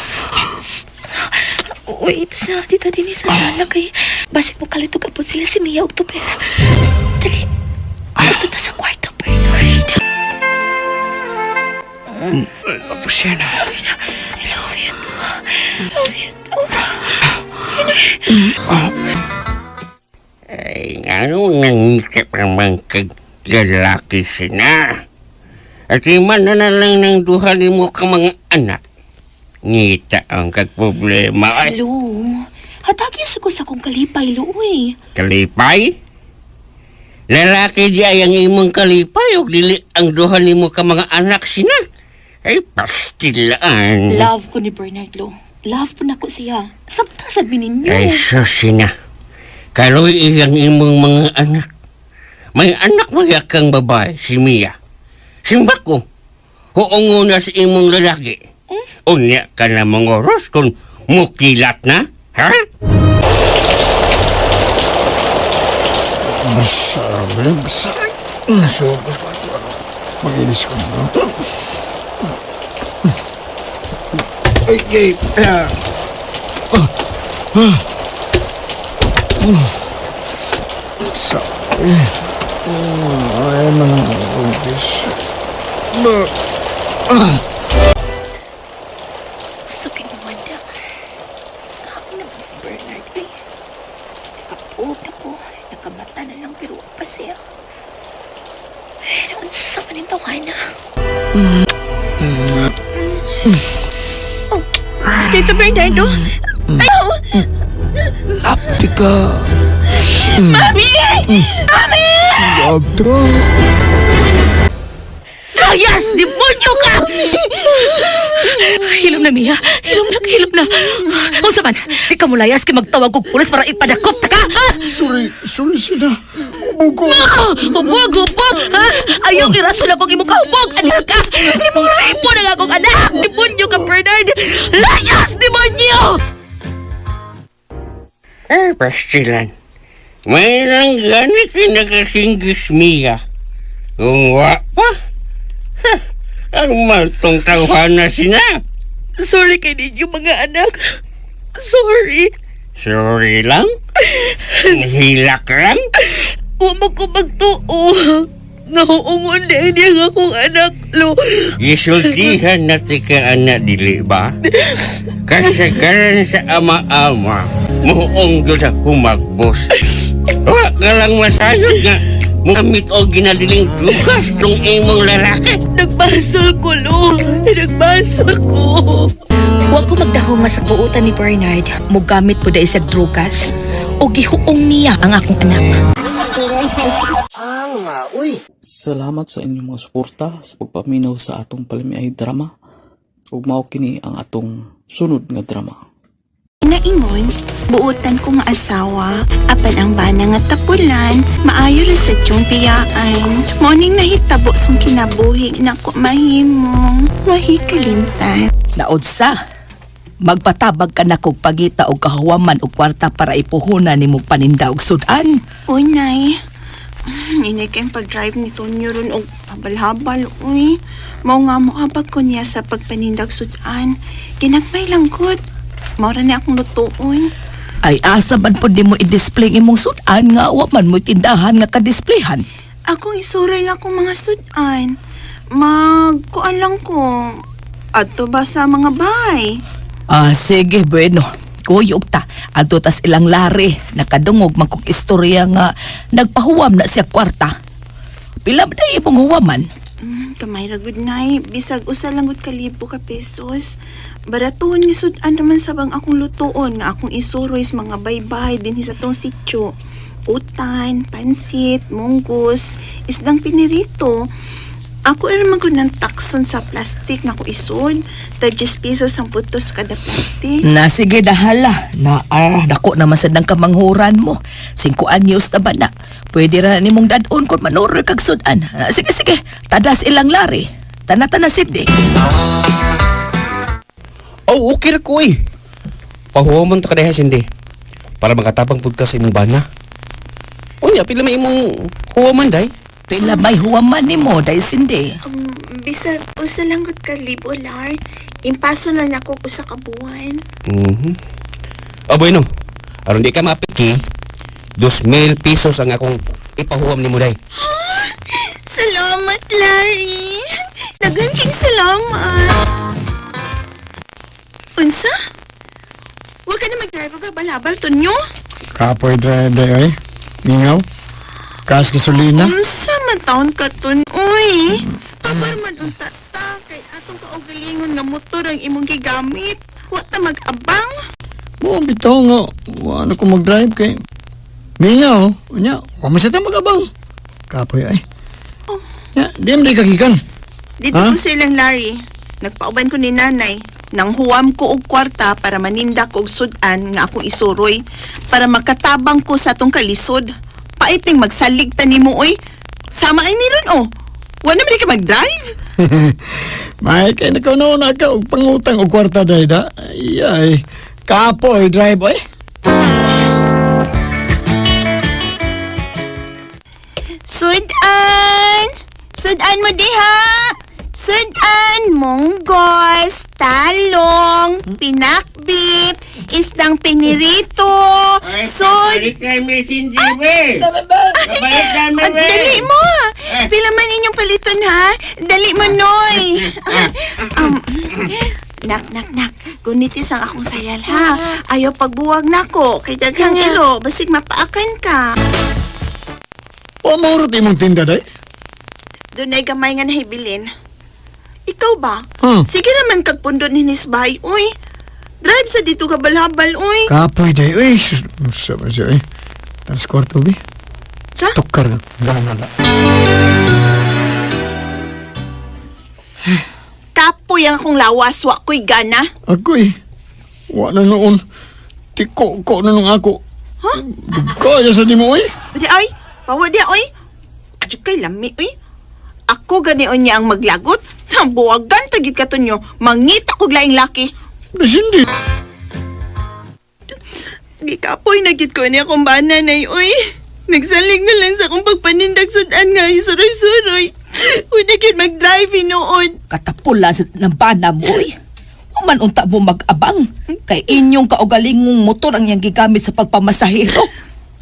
Wait sa tita din sa sala kay basig mo kalito kapod sila si Mia ug Tupera. Dali. Ito ta sa kwarto, Bernard. Love you, Sina. I love you too. Love you too. Ay, ano nangikip naman kag lalaki sina. At iman na na lang ng duha mo ka mga anak. Ngita ang kag problema ay. Hello. Hatagi sa ko sa kong kalipay, Luoy. Kalipay? Lalaki di ay ang imong kalipay o dili ang duha nimo ka mga anak sina. Ay, pastilaan. Love ko ni Bernard, Lo. Love po nako siya. Sabta sad mi ninyo. Ay, sus sina. Kaloy iyang imong mga anak. May anak mo kang babae, si Mia. Simba ko. Huongo na sa imong lalaki. Unya ka na mga oras kung mukilat na, ha? Basa, basa. Suot ko sa kwarto. Mag-ilis ko. Ay, ay, ah. Ah. Ah. Sabi. Ay, mga buntis. Ba. Gusto kay Wanda. Kami naman si Bernard, eh. Nakatuog na ko. Nakamata na lang pero wa pa siya. Ay, naunsa man yung tawana. Tito Bernardo? Ayaw! Love ka. Mami! Mami! Love ka. Layas! Demonyo ka! Hilom na, Mia. Hilom na, hilom na. Unsa man, di ka mo layas kay magtawag og pulis para ipadakop ta ka. Ha? Sorry, sorry, Sina. Ubo ko. Ah! Hubog, hubog! Ha? Ayaw irason akong imong kahubog, anak ka! Imong ripo na nga akong anak! Demonyo ka, Bernard! Layas, demonyo! Ay, pastilan. May lang gani kinakasinggis Mia. Kung wa pa. Ha, ang maltong tawhana sina. Sorry kay ninyo mga anak. Sorry. Sorry lang. Hilak lang. Wa mo ko magtuo. Nahuungon na niya ang akong anak, lo. Isultihan na ti ka anak dili ba? Kasagaran sa ama-ama, muong do sa humagbos. Wa ka lang masayod nga mukamit o ginadiling tugas tong imong lalaki. Nagbasol ko, lo. Nagbasol ko. Huwag ko magdahong nga sa buutan ni Bernard. Mugamit po dahil sa drugas. O gihuong niya ang akong anak. Salamat sa inyong mga suporta sa pagpaminaw sa atong palamiay drama. Ug mao kini ang atong sunod nga drama. Naingon, buutan ko nga asawa, apan ang bana nga tapulan, maayo ra sa tiyong biyaan. Morning nahitabo sa kinabuhi nako mahimong, mahikalimtan. Naudsa, magpatabag ka na kog pagita og kahuwaman og kwarta para ipuhunan nimong paninda og sudan. Uy, nay. Inay kayong pag-drive ni Tonyo ron og habal-habal, uy. Mao nga mo abag ko niya sa pagpanindag sudan. Ginagmay lang gud. Mao ra ni akong lutuon. Ay asa man pud nimo i-display ang imong sudan nga wa man mo tindahan nga kadisplayhan. Akong isuray lang akong mga sudan. Magkuan lang ko. Adto ba sa mga bay? Ah, sige, bueno. Kuyog ta. Adto tas ilang lari. Nakadungog man kog istorya nga nagpahuwam na siya kwarta. Pila ba na imong huwaman? Kamay ra gud nay, bisag usa lang gud kalibo ka pesos. Baratuhon ni sudan naman sa bang akong lutuon nga akong isuroy sa mga baybay dinhi sa tong sityo. Utan, pansit, munggos, isdang pinirito. Ako ra man gud ng takson sa plastic na ko isod. Tag 10 pesos ang putos kada plastic. Na sige dahala. Na ah, dako naman sad ng kamanghuran mo. 5 anyos na ba na? Pwede ra nimong dadon kung manuroy kag sudan. Ah, sige sige, tadas ilang lari. Tana-tana sindi. Oh, okay ra ko eh. Pahuwamon ta ka diha Cindy. Para makatabang pud ka sa imong bana. Unya, pila may imong huwaman day? Pila may huwaman nimo dahil sindi. Bisag usa lang gud kalibo lar. Impaso na nako usa ka buwan. Mhm. Oh, bueno. Aron di ka mapiki, 2,000 pesos ang akong ipahuwam nimo day. Salamat, Larry. Daghan king salamat. Unsa? Huwag ka na mag-drive og habal-habal, Tonyo. Kapoy drive day ay. Mingaw. Kas gasolina. Unsa man taon ka, Ton? Uy, pabar man unta ta kay atong kaugalingon nga motor ang imong gigamit. Wa ta mag-abang. Mo bitaw nga wa na ko mag-drive kay mingaw. Unya, wa man sa ta mag-abang. Kapoy ay. Oh. Ya, di man day kagikan. Dito Ha? ko silang Larry. Nagpauban ko ni nanay. Nang huwam ko og kwarta para maninda ko og sudan nga akong isuroy para makatabang ko sa atong kalisod. Pait ning magsalig ta nimo oy. Sama ay nilon oh. Wa na man di ka mag-drive. May kay nakaw na ka og pangutang og kwarta day da. Ay, ay. Kapoy drive ay. Sudan! Sudan mo diha! Sudan, munggos, talong, pinakbit, isdang pinirito, sud... Balik kami, Cindy, be. Kabalik kami, Ang be. dali mo! Pila man inyong paliton ha? Dali mo, Noy! Nak, nak, nak. Gunitis ang akong sayal ha. Ayaw pagbuwag nako. Kay daghang ilo, basig mapaakan ka. Wa maurot imong tinda day. Dunay gamay nga nahibilin. Ikaw ba? Hmm. Sige naman kag pundo ni Nisbay, uy. Drive sa dito ka balhabal, uy. Kapoy day. Uy, sus, unsa man siya ay. Taras kwarto bi. Sa? Tukar gana la. Kapoy ang akong lawas, wa ko'y gana. Ako'y, wa na noon. Tiko ko na nung ako. Ha? Kaya sa nimo oy. Di ay, pawa di oy. Diyo kay lami oy. Ako gani niya ang maglagot. Buwagan tagit ka to nyo. Mangita kog laing laki. Bisindi. Di kapoy na gid ko niya kung bananay oy. Nagsalig na lang sa akong pagpanindag sudan nga isuroy-suroy. Una gyud mag-drive hinuon. Katapula sa ng bana mo, oy. Human unta mo mag-abang. Kay inyong kaugalingong motor ang iyang gigamit sa pagpamasahero.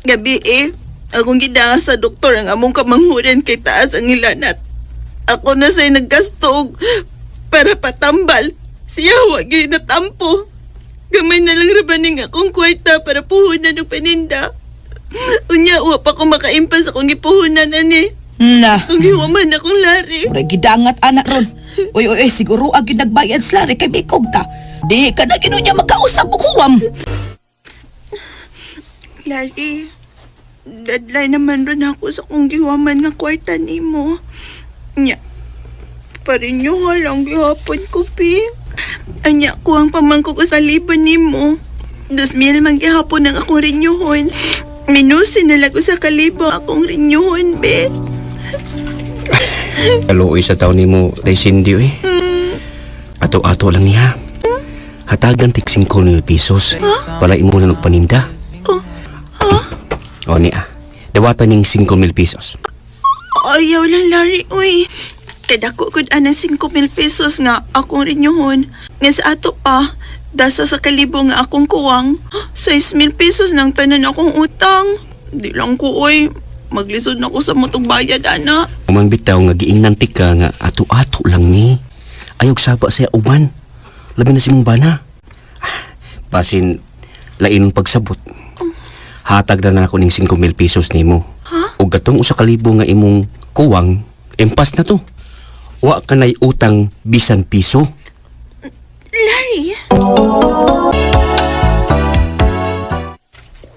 Gabi eh, akong gidaa sa doktor ang among kamanghuran kay taas ang ilanat. Ako na sa'y naggasto og para patambal. Siya wa gyud natampo. Gamay na lang rabaning akong kwarta para puhunan og paninda. Unya, wa pa ko makaimpas akong gipuhunan ani. Na. Kung hiwaman akong lari. Murag gidangat anak ron. Uy, uy, uy, siguro ang nagbayad sila rin kay Bikog ta. Di ka na ginunya magkausap og huwam. Larry, deadline naman ron ako sa kong giwaman nga kwarta nimo. Nya, parinyo lang gihapon ko, pi. Anya ko ang pamangko ko sa libon nimo. 2,000 man gihapon ang akong rinyuhon. Minusin na lang ko sa kalibo akong rinyuhon, be. Kaluoy sa taon nimo, day Cindy eh. Ato-ato lang niya. Hatagan tig 5,000 pesos para imo na nagpaninda. Oh, O niya. Dawatan ning 5,000 pesos. Ayaw lang, Larry, uy. Kadako gud ana 5,000 pesos nga akong rinyuhon. Nga sa ato pa, dasa sa kalibo nga akong kuwang, 6,000 pesos nang tanan akong utang. Di lang ko, uy. Maglisod na ko sa motong bayad, ana. Umang bitaw nga giingnan tika nga ato-ato lang ni. Ayog saba sa uban. Labi na si mong bana. Ah, basin lain pagsabot. Hatag na nako ning 5,000 pesos nimo. Ha? Ug katong usa ka libo nga imong kuwang, impas na to. Wa ka nay utang bisan piso. Larry?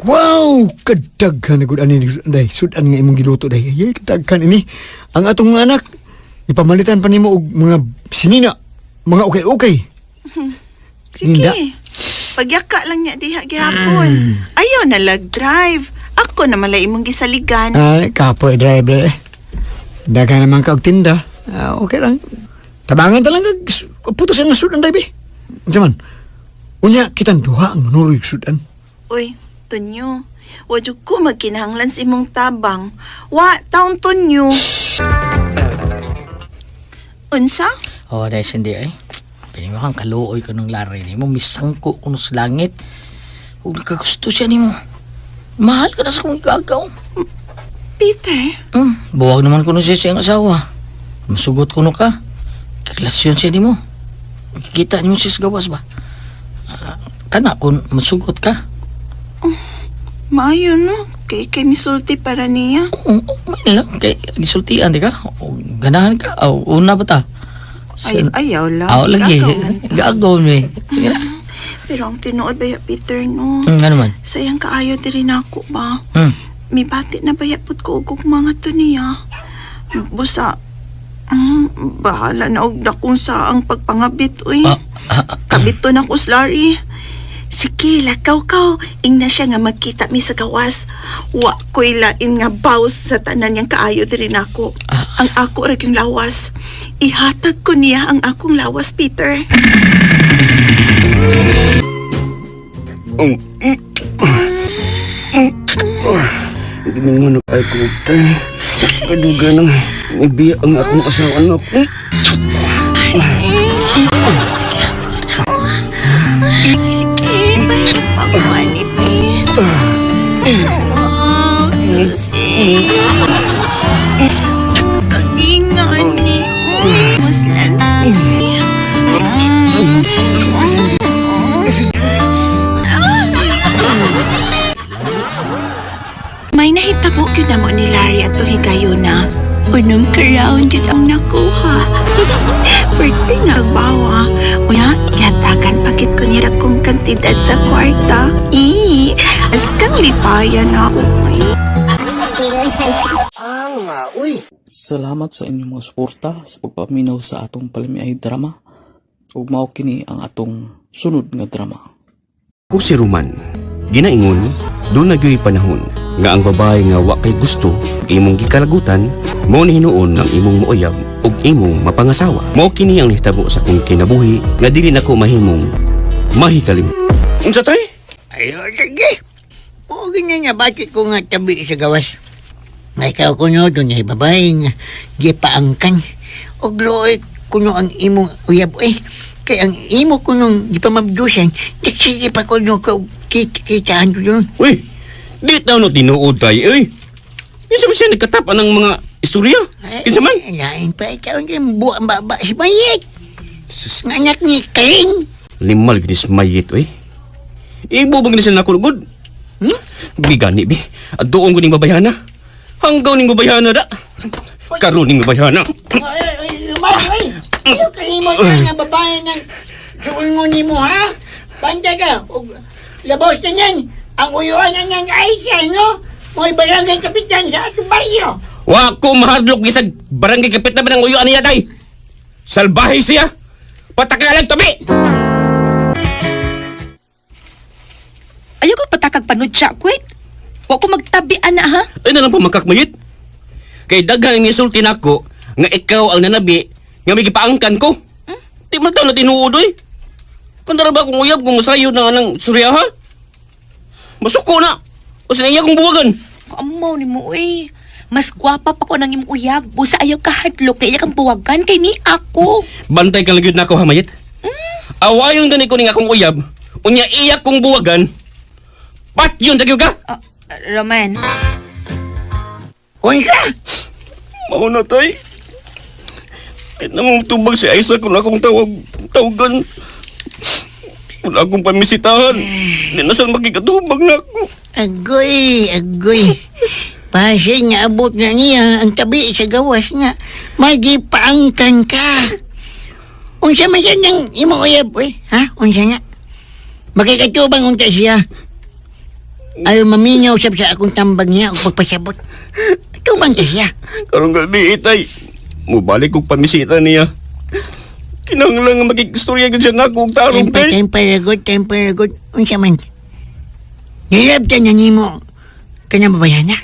Wow! Kadaghan na gud ani day. Sudan nga imong giluto day. Ay, kadaghan ini. Ang atong mga anak ipamalitan pa nimo og mga sinina, mga okay-okay. Sige. Ninda. Pagyaka lang niya diha gihapon. Ayaw na lag-drive. Ako na malay imong gisaligan. Ay, kapoy driver eh. Daghan naman ka og tinda. Ah, okay lang. Tabangan ta lang kag putos na sudan day be. Unsa man? Unya kitang duha ang manuroy og sudan. Uy, Tonyo. Wadyo ko magkinahanglan sa imong tabang. Wa, taon Tonyo. Unsa? Oh, dahil hindi ay. Pini mo kang kaluoy ko nung lari ni mo. Misangko ko sa langit. Huwag nakagusto siya ni mo. Mahal ka na sa kong gagaw. Peter? Buwag naman ko siya siyang asawa. Masugot ko no ka. Karelasyon siya ni mo. Makikita ni mo siya sa gawas ba? Ah, kana kung masugot ka. Maayo no. Kay kay misulti para niya. Oo, may lang. Kay gisultian di ka. O, ganahan ka. O, una ba ta? Ay, ayaw lang. Aw, lagi. Gagaw. Gagaw mi. Sige na. Pero ang tinuod ba ya, Peter, no? Ano man? Sayang kaayo diri nako ba? Mm. Mibati na ba yapot ko og mga to niya? Busa, bahala na og dakong sa ang pagpangabit, uy. Kabito na ko, Slurry. Sige, lakaw kaw. Ingna siya nga magkita mi sa gawas. Wa ko'y lain nga baws sa tanan niyang kaayo diri nako. Ang ako ra gyung lawas. Ihatag ko niya ang akong lawas, Peter. Gimingon na ay ko tay. Kaduga nang nagbiya ang akong asawa anak. Sige ako na. Sige, pakuha ni Pe. Wow, kasi. Kagingan ni Muslan. May nahitabo gyud namo ni Larry at higayuna. Unom ka round gyud ang nakuha. Pwerte nga agbawa. Unya, yatagan pakit ko niya akong kantidad sa kwarta. Ii, as kang lipayan ako. Salamat sa inyong mga suporta sa pagpaminaw sa atong palamiay drama. Ug mao kini ang atong sunod nga drama. Ko si Roman, ginaingon, doon na gyo'y panahon nga ang babae nga wa kay gusto imong gikalagutan, mao ni hinuon ang imong mouyab ug imong mapangasawa. Mao kini ang nahitabo sa akong kinabuhi nga dili nako mahimong mahikalim. Unsa tay? Ayo, lagi. Oo, ganyan nga. Bakit ko nga tabi sa gawas? Nga ikaw kuno, doon ay babae nga. Di paangkan. Og luoy kuno ang imong uyab, eh. Kay ang imo kunong di pa mabdusan, nagsige pa kuno ka kitaan ko doon. Uy, di taon no tinuod tay, uy. Kinsa man siya nagkatap ng mga istorya? Kinsa man? Lain pa ikaw ang buang baba si Mayet. Sus, Nga anak ni Karing. Limal gid si Mayet, uy. Ibo bang ni siya nakulugod? Hmm? Bigani bi. Aduong ko ning babayhana. Hanggaw ning babayhana da. Karon ning babayhana. Ay, ay, lumay, ay. Ayaw kalimot na nga babae ng suungon ni mo, ha? Banda ka. Og, labaw sa niyan. Ang uyuan na niyang Aisha, no? Mo'y barangay kapitan sa atong baryo. Wa ko mahadlok gisag barangay kapitan ba ng uyuan niya day. Salbahe siya. Patakalan tabi. Ayaw ko patakag panudya, kwit. Wa ko magtabi, ana, ha? Ay na lang pamakakmayit. Kay daghang ang isulti nako nga ikaw ang nanabi nga may gipaangkan ko. Di man taon na tinuod oy. Kandara ba kung uyab kung masayo na anang surya ha? Masuko na. O sinaya kong buwagan. Amaw ni mo, eh. Mas gwapa pa ko nang imong uyab. Busa ayaw kahadlok kay iya kang buwagan kay ni ako. Bantay ka lang gyud nako ha mayit. Awayon gani ko ning akong uyab. Unya iya kong buwagan. Pat yun tagyo ka. Roman. Unsa? Mao na tay. Di na mong tubag si Aisa kung akong tawag tawagan. Wala akong pamisitahan. Di na saan makikatubag na ako. Agoy, agoy. Pasin nga abot na niya ang tabi sa gawas nga. Magipaangkan ka. Unsa man siya ng imo uyab, eh? Ha? Unsa nga? Makikatubang unta siya. Ayaw mamingaw sab sa akong tambag niya o pagpasabot. Tubang ka siya. Karong gabi itay. Mubalik kog pamisita niya. Kinahanglan nga makikistorya gyud siya nako og tarong Time pa, tay. time pa, ragot, time pa, ragot. Unsa man? Nilabtan na nimo kanyang babayana.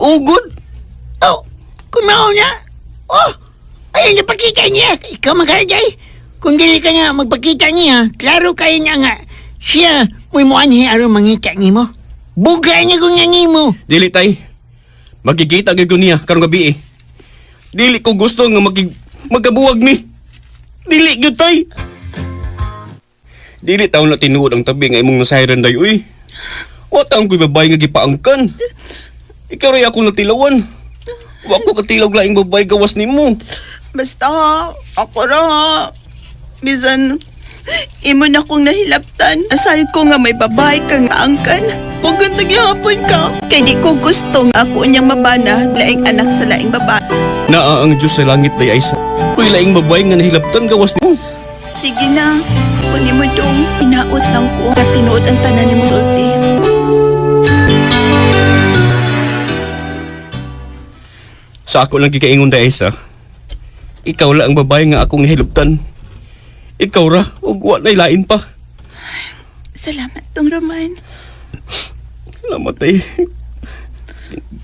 Ugod. Oh, kumao na. Oh, ayun, napakita niya. Ikaw magharjay. Kung dili ka nga magpakita niya, klaro kayo na nga. Siya, mo'y muanhi aron mangita nimo. Buga niya kung nga nimo. Dili tay. Magkikita gyud ko niya karong gabi eh. Dili ko gusto nga magkabuwag mi. Dili gyud tay. Dili taon na tinuod ang tabi nga imong nasayran day uy. Wa taon ko'y babae nga gipaangkan. Ikaw ray ako natilawan. Wa ko katilaw laing babae gawas nimo. Basta ha, ako ra ha. Bisan, imo na kong nahilaptan. Asayod ko nga may babae kang angkan. Huwag gihapon ka. Kay di ko gusto nga ako niyang mabana, laing anak sa laing babae. Naa ang Diyos sa langit day Aisa. Ko'y laing babae nga nahilaptan gawas nimo. Sige na, kunin mo dong. Hinaot lang ko. Katinuod ang tanan ni mo sulti. Sa ako lang gikaingon day Aisa. Ikaw lang ang babae nga akong nahilaptan. Ikaw ra ug wa nay lain pa. Salamat tong Roman. Salamat ay.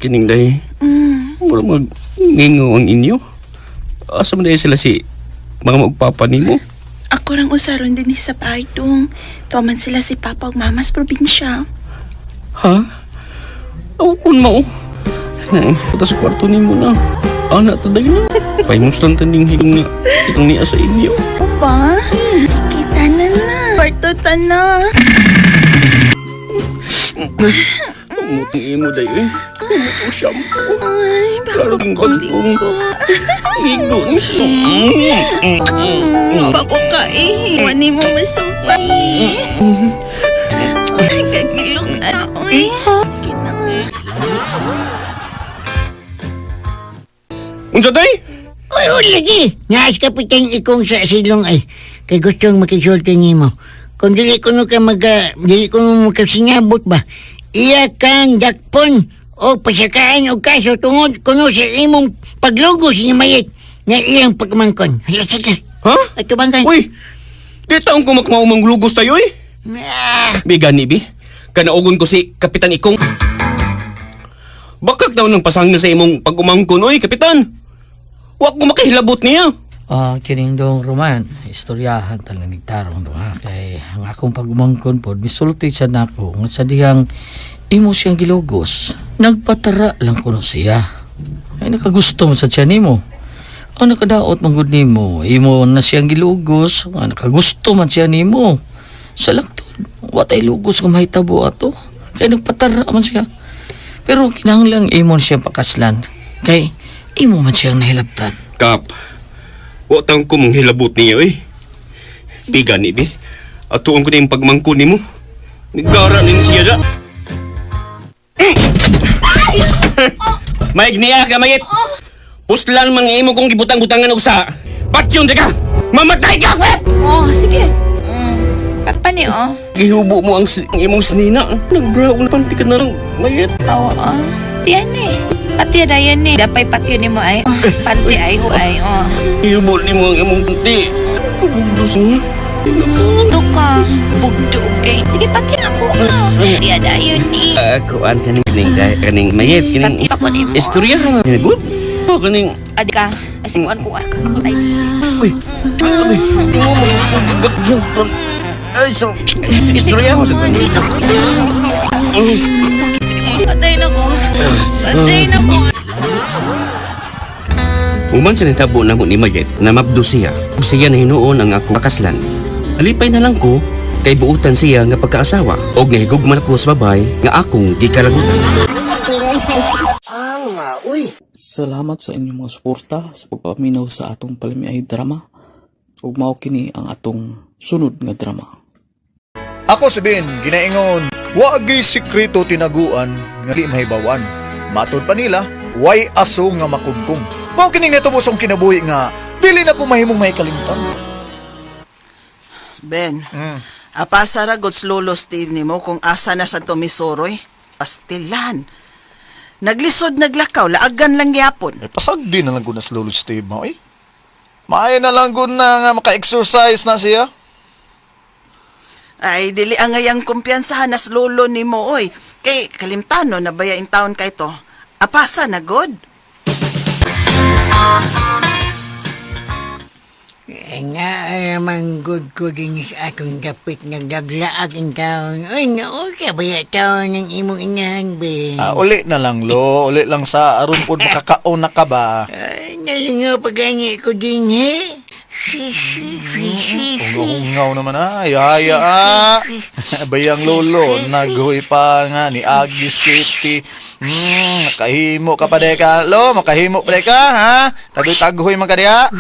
Kining day. Mura mag ngingo ang inyo. Asa man day sila si mga maugpapa nimo? Ako rang usaron din sa bahay dong. Tuwaman sila si Papa ug Mama sa probinsya. Ha? Aw kun mao. Punta sa kwarto nimo na. Ana ta day na. Pahimuslan ta ning higong nga itong niya sa inyo. Opa, sige, tanan na. Kwarto na. Mutong imo day eh. Mutong shampoo. Ay, Lalo baka kang kong bagong ligo. ligo ni siya. Bako ka eh. Wani mo masupay. Ay, gagilok na. Uy, sige na. Unsa day? Uy, uy, lagi. Naas kapitan ikong sa silong ay. Kay gustong makisulti nimo. Kung dili ko no ka mag, dili ko no makasingabot ba, iya kang dakpon o pasakaan o kaso tungod kuno sa imong paglugos ni Mayet nga iyang pagmangkon. Hala, sige. Ha? Ito bang kay? Uy! Di taong ko makmaumang lugos tayo eh. Ah, Bigani bi, kanaugon ko si Kapitan Ikong. Bakak daw ng pasang na sa imong pag-umangkon, oy, Kapitan. Wa ko makahilabot niya. Ah, kining dong Roman, istoryahan talaga nagtarong dong ha. Kay ang akong pagumangkon pod, misulti siya nako nga sa dihang imo siyang gilugos. Nagpatara lang kuno siya. Ay nakagusto mo sa siya nimo. Ang nakadaot man gud nimo, imo na siyang gilugos, nga nakagusto man siya nimo. Sa laktod, watay lugos nga mahitabo ato. Kay nagpatara man siya. Pero kinahanglan imo siya pakaslan. Kay imo man siyang nahilabtan. Kap, wa taong ko mong hilabot niyo eh. Di gani bi. Atuon ko na yung pagmangko nimo. Nagara nin siya da. Maig niya ka, mayit! Puslan man nga imo kong gibutang-butangan og sa. Patyon di ka! Mamatay ka, kwet! Oh, sige. Patpa ni, oh. Gihubo mo ang, ang imong sinina. Nagbraw na panty ka na lang, mayit. Oo, oh. Tiyan eh. Pati dayon ni. Dapay patyo ni mo ay. Oh, panty ay ho ay, oh. Gihubo ni mo ang imong panty. Kubugdos nga. Ito ka. Bugdo, okay. Sige, pati ako. Oh. Tiyan dayon ni. Kuan kaning kaning kaning mayit kaning Pati ako nimo. istorya ka nga good. Oh, kaning Adi ka. Ay, sikuan ko. Ay, uy, ay, imo mo gagyon. Ay, so istorya ko sa patay na ko. Patay na ko. Human sa nitabo na mo ni Mayet na mabdo siya. Ug siya na hinuon ang akong pakaslan. Alipay na lang ko kay buutan siya nga pagkaasawa og nahigugman ako sa babay nga akong gikalagutan. Salamat sa inyong mga suporta sa pagpaminaw sa atong palamiay drama. Ug mao kini ang atong sunod nga drama. Ako si Ben, ginaingon, wagi sikreto tinaguan nga di mahibawan. Matod pa nila, way aso nga makumkum. Mao kining natubo sa akong kinabuhi nga dili na ko mahimong mahikalimtan. Ben, apasa ra gods lolo Steve nimo kung asa na sa tumisoroy. Pastilan. Naglisod naglakaw, laagan lang gyapon. Eh, pasagdi na lang ko na sa lolo Steve mo, eh. Maayo na lang ko na nga maka-exercise na siya. Ay, dili ang ngayang kumpiyansahan nas lolo nimo oy. Kay kalimtano na baya in town kay to. Apasa na god. Nga naman good ko din sa atong dapit nagdaglaag in taon. Ay, nga okay ba ya taon ng imong inahan, be? Ah, uli na lang, lo. Uli lang sa aron pod makakaon na ka ba? Ay, nalingaw pa gani ko din, he? Hungaw naman ah. Yaya ah. Bayang lolo, naghuy pa nga ni Agis Kitty. Nakahimo ka pa deka. Lo, makahimo pa deka, ha? Tagoy-taghoy man ka diha.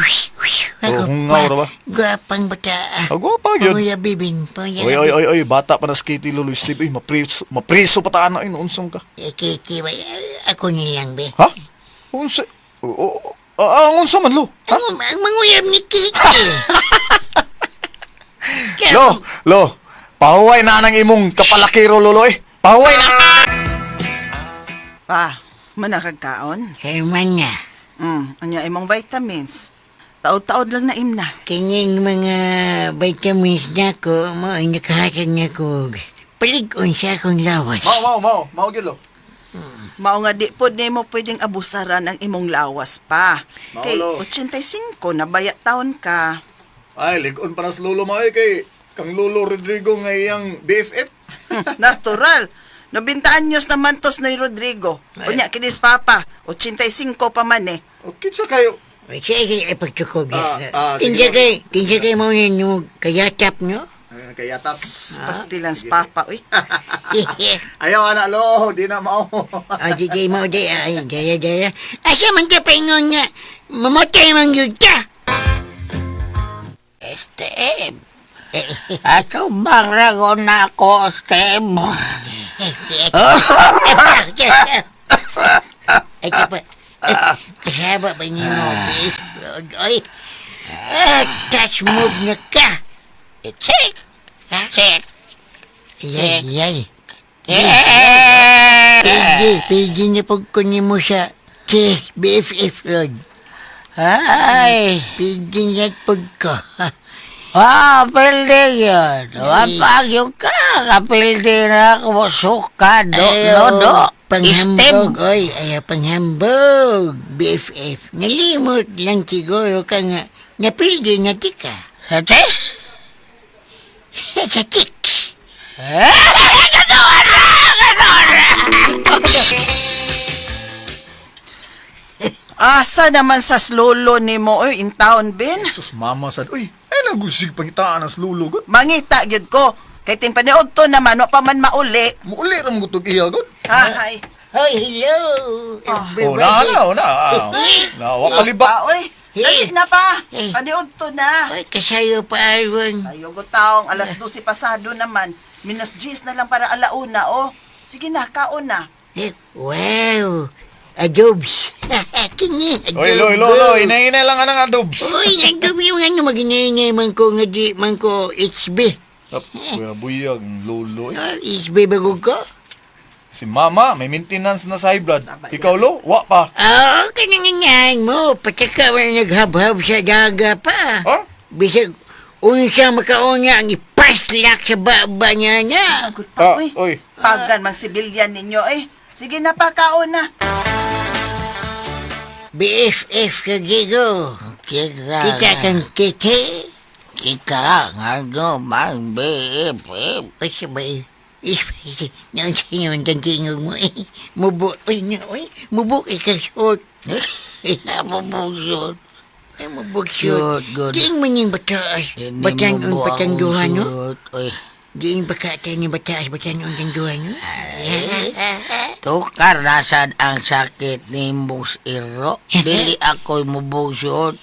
Oh, hungaw ra ba? Gwapang bata. Oh, gwapa gyud. Pauya, bibing. Pauya. Oy, oy, oy, oy, bata pa na si Kitty, lolo Steve. Uy, mapriso, mapriso pa taan na yun. Unsong ka. Eh, Kiki, ba? Ako nilang, be. Ha? Unsa? Ang unsa man, lo? Ha? Ang manguyab ni Kiki. Lo, lo, pahuway na ng imong kapalakiro, lolo, eh. Pahuway na! Pa, manakagkaon? Herman na. Anya imong vitamins. Taod-taod lang na imna. Kining mga vitamins na ko, mo ang nakahatag na ko. Palig-on siya akong lawas. Mao, mao, mao. Mao, gyud, lo. Mao nga di pod nimo pwedeng abusaran ang imong lawas pa. Kay Maulo. 85 na baya taon ka. Ay, ligon pa na sa lolo mo, eh, kay kang lolo Rodrigo nga iyang BFF. Natural. 90 anyos naman tos ni Rodrigo. Unya kinis papa, 85 pa man eh. O, kinsa kayo? Ay, Sige, ay pagtukob Ah, ah, sige. Kinsa kay, kinsa kay mo ninyo kayatap nyo? Ay, kayatap. Pastilan sa papa, uy. Ayaw, ana, lo. Di na mao. Ah, di di mo di ay daya daya. Asa man ka paingon nga mamatay man gyud ka. Steve. Ako barago na ako, Steve. Ay pa. Kasaba ba niyo mo? Oy. Touch move na ka. Check. Check. Yay, yay. PG, PG na pag kunin mo sa K, BFF Rod. Ay. PG niya pag ko. Ah, pildi yun. Wapag yung ka. Kapildi na ako. Suka, do, do, do. Panghambog, oy, ayaw panghambog, BFF. Nalimot lang siguro ka nga, Napildi na di ka. Sa chess? Sa chicks. Asa naman sa lolo nimo oy in town Ben? Sus, mama sad. Uy, ay nagusig pangitaan ang lulo gud. Mangita gyud ko. Kay timpaniod to naman wa pa man mauli. Muuli ra mo gutog iya gud. Hay. Hoy, hello. Oh, na na, oh, na. Ah, Na, wa kaliba. Pa, oy. Dali na pa. Eh. Paniod to na. Hoy, kasayo pa, Arwan. Sayo go taong alas 12 pasado naman. Minus 10 na lang para alauna oh. Sige na, kaon na. Eh, wow. Adobs. Kini, adobo. Oy, lo, lo, lo, inay-inay lang anang adobs. Uy, ang dumi yung ano, magingay man ko nga di man ko HB. Tap, kuya buyag, lolo. Eh. Oh, HB bago ko? Si mama, may maintenance na sa high blood. Ikaw, lo, wa pa. Oo, oh, kanangangahan mo. Pataka wala naghabhab sa daga pa. Ha? Bisag, unsa makauna ang ipaslak sa baba niya na. Good pa, Ah, oy. oy. Pagan mang sibilyan ninyo eh. Sige na pa, kaon na. BFF ka, Gigo. Kita. Kita kang kiki. Kita nga no man BFF. Ay, sabay. Naunsa naman kang tingog mo eh. Mubo, uy, na, uy, mubo ikasot. Mabubog Ay, mubog shoot. Shoot, good. Diing man yung bataas. Batang ang batang duha, no? Oy, Diing baka tayo yung bataas, batang ang batang duha, no? tukar nasad ang sakit ni mong iro. Dili ako'y mubog suot.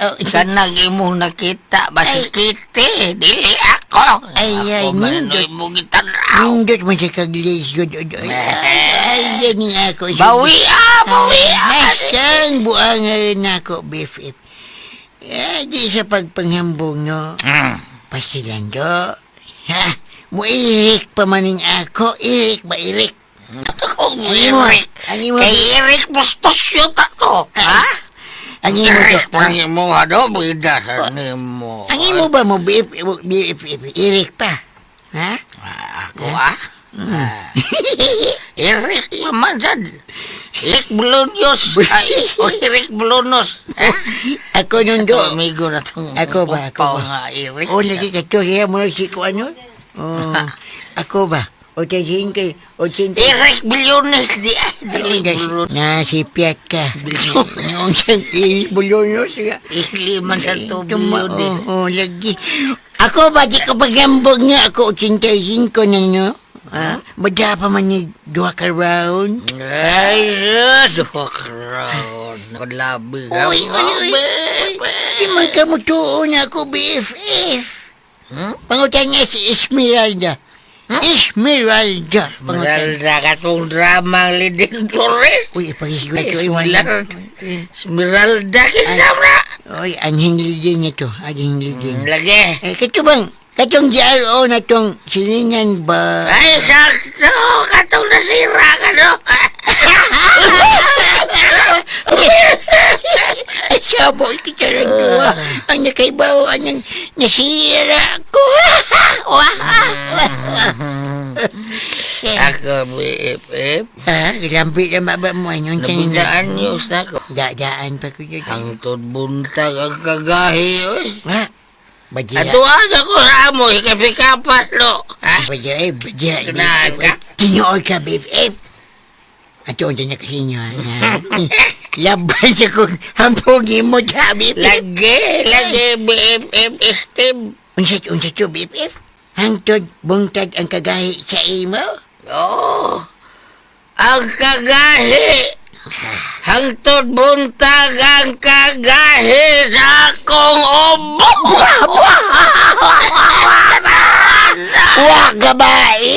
Oh, Kanang imong nakita, basikiti. Dili ako. Ay, ay, Ako man nindot. imong gitanaw. Nindot mo siya kaglis, good, good, good. Ay, yan yung ako. Bawi ah, bawi ah. Masang buang na ako, BFF. Eh, di sa pagpanghambog, no? Pasilando. Ha? Muirik pa maning ako. Irik ba, irik? Ako mo Ano mo? Eric. Ano mo? Kay Eric Bustos yun ta to. Ha? Ang imo Eric to. pang imo ano, bida sa nimo. Ang imo ba mo, BFF, BFF, irik pa? Ha? Ako ah. Ah. Eric pa man sad. Eric Bolonios. Ay, o Eric Bolonos. Eh? Ako nun do. Ito, amigo na tong Ako ba, ako ba? upaw nga Eric. O, lagi ka to. Kaya mo si ko ano? Oh, ako ba? O, tayo o, singkay. Eric Bilyones di ah. Ay, Dili gas- Bolonos. Na, si Piat ka. Bilyones. Noong siyang Eric Bolonos. Ili man sa to Tuma, Bilyones. oo, oh, lagi. Ako ba, di ko paghambog nga ako, 85 na, no? Ha? Bada pa man ni duha ka round. Ay, duha ka round. Labi ka. Uy, uy, uy. Uy, Di man ka mutuo na ako, BFF. Hmm? Pangutan nga si Esmeralda. Esmeralda. Pangutan. Esmeralda katong drama ang leading Flores. Uy, ipagisgot ko. iwan. Esmeralda. Esmeralda kinsa bra. Uy, anhing ligin niya to. Anhing ligin. Lagi. Eh, kato bang, katong GRO na tong silingan ba? Ay, sakto! Katong nasira ka, no? Ay, sabo, ito charang duha. Ang nakaibaw, ang nasira ko. Ako, BFF. Ha, lambi na maba mo. Anong Nabiglaan news na ko. Dadaan pa ko yun. Hangtod buntag ang kagahi, oy. Ha? Badya. Atuan ako sa amo, ikapikapat, no? Ha? Badya, eh, badya. Kinaan ka? Tinuod ka, BFF. Ato, unta niya kasi niyo. Laban sa kong hampugin mo, ta, BFF. Lagi, lagi, BFF, Steve. Unsa, unsa to, BFF? Hangtod, bungtag ang kagahi sa imo? Oo. Ang kagahi. Hangtod buntag ang kagahi sa akong ubo. Wa gabai!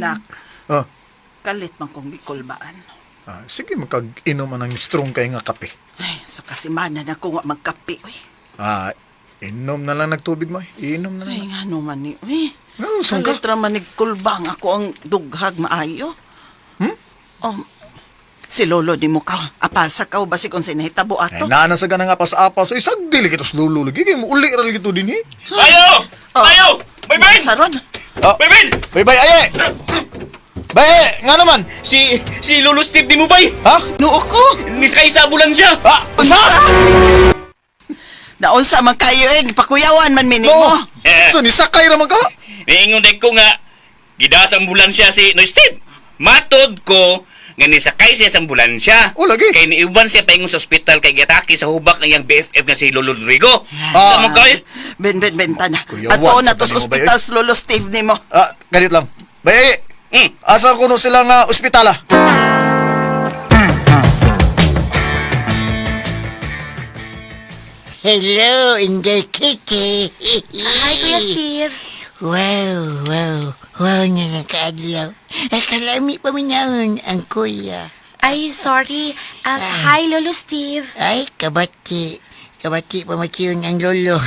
Nak, Ah, kalit man kong gikulbaan. ah, sige, magkag-inom man ang strong kay nga kape. Ay, sa kasimana na ko nga magkape, uy. Ah, inom na lang nagtubig mo. Inom na lang. Ay, nga no man ni, uy. Ano, saan ka? Kalit ra man nigkulbang ako ang dughag maayo. Hmm? Oh, si Lolo ni mo ka. Apasa ka o basig unsay nahitabo Ay, ato. naana sa ganang apas-apas. Ay, sagdili kitos lulo. Lagi, kay mo uli ra lagi to din eh. Tayo! Oh. Tayo! May Ben! Saron. Oh. Bay, Ben! Bay, bay, ay! Bay, nga naman. Si Lolo Steve di mo, bay! Ha? Noo ko. Nisakay sa ambulansya! Ah, unsa? Naunsa man kayo eh, pakuyawan man minimo. No. Eh. So, nisakay ra man ka? Niingon day ko nga, gida sa ambulansya si No Steve. Matod ko nga nisakay siya sa ambulansya. Oh, lagi. Kay niuban siya paingon sa ospital kay giatake sa hubak ng iyang BFF nga si Lolo Rodrigo. Ah. Sa mo kay? Ben, Ben, Ben, tana. Kuyawan Ato na sa to sa kanimo ba, ospital sa Lolo Steve nimo. Ah, ganit lang. Bay, asa kuno sila nga ospitala? Hello, Inday Kitty. Hi, Kuya Steve. Wow, wow, wow nga nakaadlaw. Ay, kalami pa minahon ang kuya. Ay, sorry. Hi, Lolo Steve. Ay, kabati. Kabati pa makiyon ang lolo.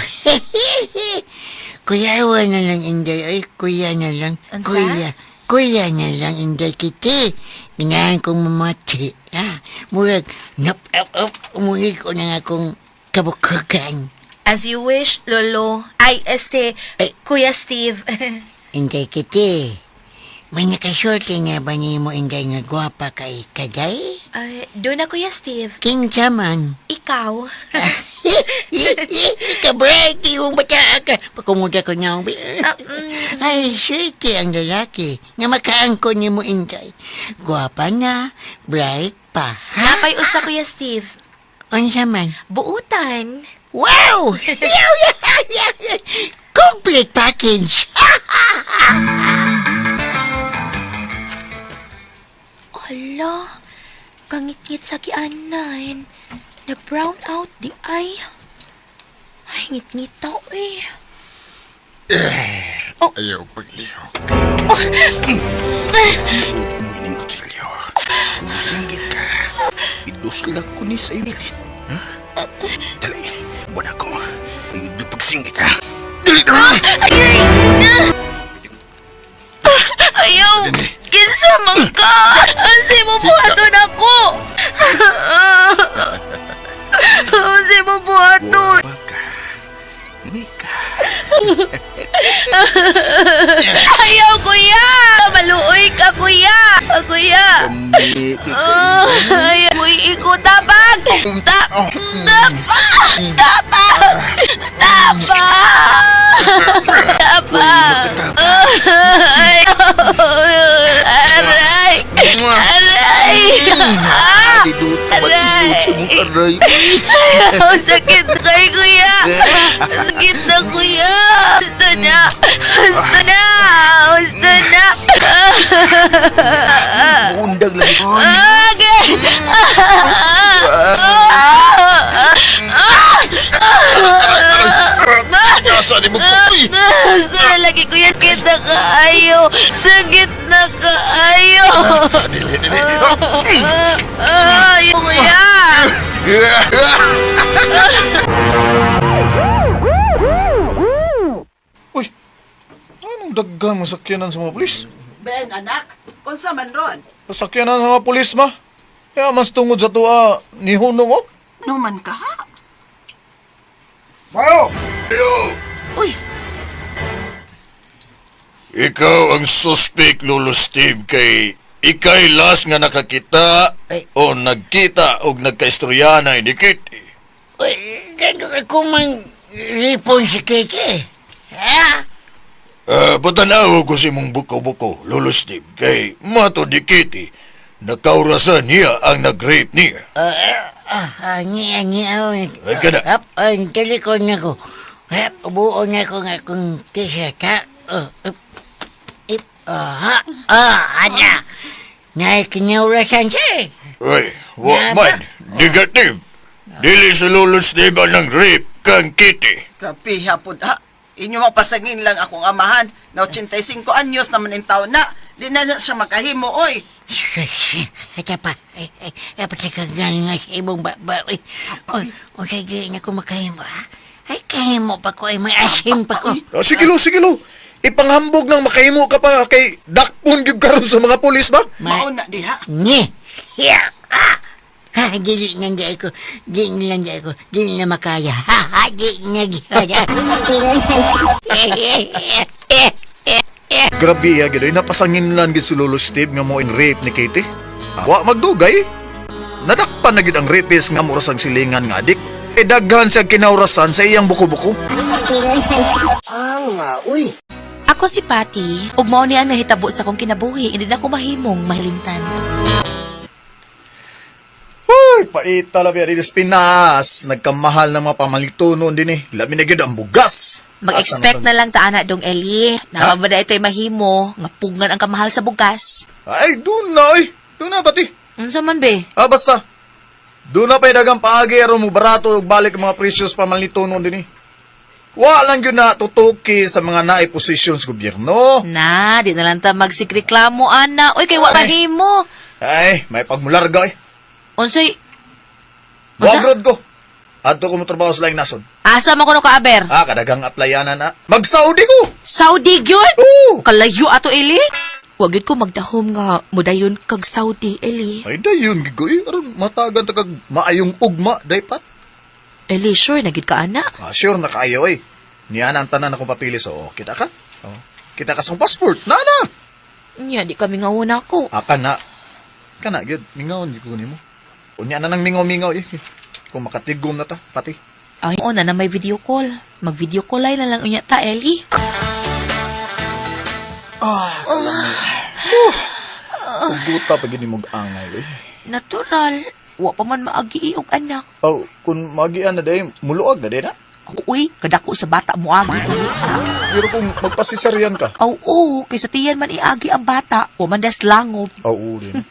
Kuya, awa na lang, Inday. Ay, kuya na lang. Unsa? Kuya. Kuya na lang, Inday Kitty. Ganahan kong mamati. Ha? Murag, nap, up, up. Umuwi ko na nga akong kabukukan. As you wish, Lolo. Ay, este, Ay. Kuya Steve. Inday Kitty. May nakasulti nga ba nimo Inday nga gwapa kay kaday? Ay, doon na, Kuya Steve. Kinsa man. Ikaw. Kabray, yung bata ka. Pakumuda ko niya. Ay, swerte ang lalaki nga makaangko ni mo Inday. Gwapa na, bright pa. Ha? Napay usa, Kuya Steve. Unsa man? Buutan. Wow! Complete package! Ala, kangit-ngit sa kianan. Nag-brown out di ay. Ay, ngit-ngit tao eh. Ayaw paglihok. Muining kutsilyo. Singgit ka. Iduslak ko ni sa ilit. Ha? Dali. Buwan ako. Ayaw di pagsinggit ha. Dali na! Ayaw! Kinsa man ka! Unsay mo buhaton ako! Unsay mo buhaton! Baka. Mika. Ayaw, kuya! Maluoy ka, kuya! Kuya! Mika. Ayaw mo iko tabag! Tabag! Tabag! Tabag! Tabag! Ay! Aray! Aray! Ah! Aray! Aray. Ayaw, sakit na kay kuya! Sakit na kuya! Gusto na! Gusto na! Gusto na! Undag lang ko. Okay! Nasa ni mo ko. Gusto na lagi kuya, sakit na kaayo! Sakit na kaayo! Dili, dili. Ayaw kuya! Uy, anong daghan mo sakyanan sa mga pulis? Ben, anak, unsa man ron? Sakyanan sa mga pulis, ma. Kaya mas tungod sa tuwa ni Hunong, oh. No man ka ha? Uy, Ikaw ang suspect, Lolo Steve, kay ikay last nga nakakita Ay. o nagkita o nagkaistorya na ni Kitty. Uy, gano'n ako mang ripon si Kiki. Ha? Ah, patanaw ko si mong buko-buko, Lolo Steve, kay mato di Kitty, nakaurasan niya ang nag-rape niya. Niya, niya. Ay, kada. Hap, ang telikon na ko. Hap, buo na ko nga akong t-shirt, ha? Oh, up, ip, ah, ha, ah, ana. Naikinaurasan siya, eh. Uy, wa Nga ba? man, negative. Dili si Lolo Steve ang nag-rape kang Kitty. grabe hapon ha. Inyo mapasangin lang akong amahan na 85 anyos naman yung taon na. Di na siya makahimo, oy. Shush, ito pa. Ay, ay, ay, pati ka nga sa imong baba. Ay, oy, oy, di na ko makahimo, ha? Ay, kahimo pa ko, ay, may asim pa ko. Ah, sige lo, sige lo. Ipanghambog ng makahimo ka pa kay dakpon gyud karon sa mga pulis ba? Mauna diha. Nye! Ya! Ah! Ha, dili na di ako. Di na di ako. Di na makaya. Ha, ha, di na di. Grabe ya gid, napasanginlan gid si Lolo Steve nga mo in rape ni Katie. Wa magdugay. Nadakpan na gid ang rapist nga mura sang silingan nga adik. E daghan siya kinaurasan sa iyang buko-buko. Ako si Patty, ug mao ni ang nahitabo sa akong kinabuhi, hindi na ko mahimong mahilimtan. Uy, paita labi ari Pinas. Nagkamahal ng mga pamalitunon din eh. Labi na gid ang bugas. Mag-expect na lang ta ana dong Eli. Nakaba na ito'y mahimo, nga pugngan ang kamahal sa bugas. Ay, doon na ay. Doon na pati. Unsa man be? Ah, basta. Doon na pa'y dagang paagi aron mo barato ug balik ang mga presyos pamalitunon din eh. Wa lang yun na tutuki sa mga naay posisyon sa gobyerno. Na, di na lang ta magsikreklamo ana. Uy, kay wa mahimo. Ay, may pagmularga eh. Unsay Buagrod ko. Adto ko mo trabaho sa laing nasod. asa man kuno ka aber? Ah, kadagang applyanan na. Mag-Saudi ko! Saudi gyud? Oo! Kalayo ato Eli. Wa gyud ko magdahom nga mudayon kag Saudi Eli. Ay, dayon, gigoy. Aron, matagan ta kag maayong ugma, daypat. Eli, sure na gyud ka ana. Ah, sure na kaayo eh. Niya na ang tanan akong papili. So, oh, kita ka. Oh, kita ka sa akong passport. Na na! Nya di kami nga ako. Ah, kana. Kana, gyud. Mingaw, hindi ko nimo. Unya na nang mingaw-mingaw eh. Kung makatigom na ta, pati. Ay, oo na na may video call. Mag-video call ay na lang unya ta, Eli. Ah, Uguta pa gini mong angay eh. Natural. Wa pa man maagi og anak. Oh, kung magian na day, muluag na day na. Uy, kadako sa bata mo agi. Pero kung magpasisaryan ka. Aw, oo, kay sa tiyan man iagi ang bata, wa man das langob. Oh, oo rin.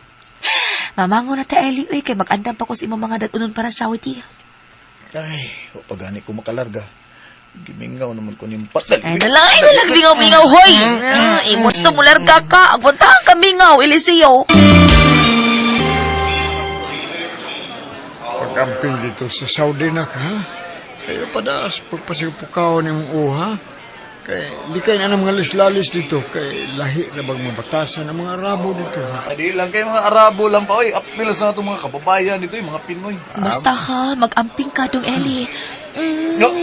Mamango na ta, Eli, uy, kay mag-andam pa ko sa imong mga datunon para sa Saudi. Ay, wa pa gani ko makalarga. Gimingaw naman ko niyong patay. Ay, nalang, ay, nalang, mingaw-mingaw, hoy! Imos to, mularga ka. Agpuntahan ka, mingaw, Eliseo. Pag-amping dito sa Saudi na ka, ha? Kaya padaas pagpasipukaw ni mong uha. Kay likay na ng mga lislalis dito. Kay lahi na bang mabatasan ang mga Arabo dito. Ha? Adi lang kay mga Arabo lang pa oy. Apil sa atong mga kababayan dito, yung mga Pinoy. Basta ha, mag-amping ka dong, Eli. No,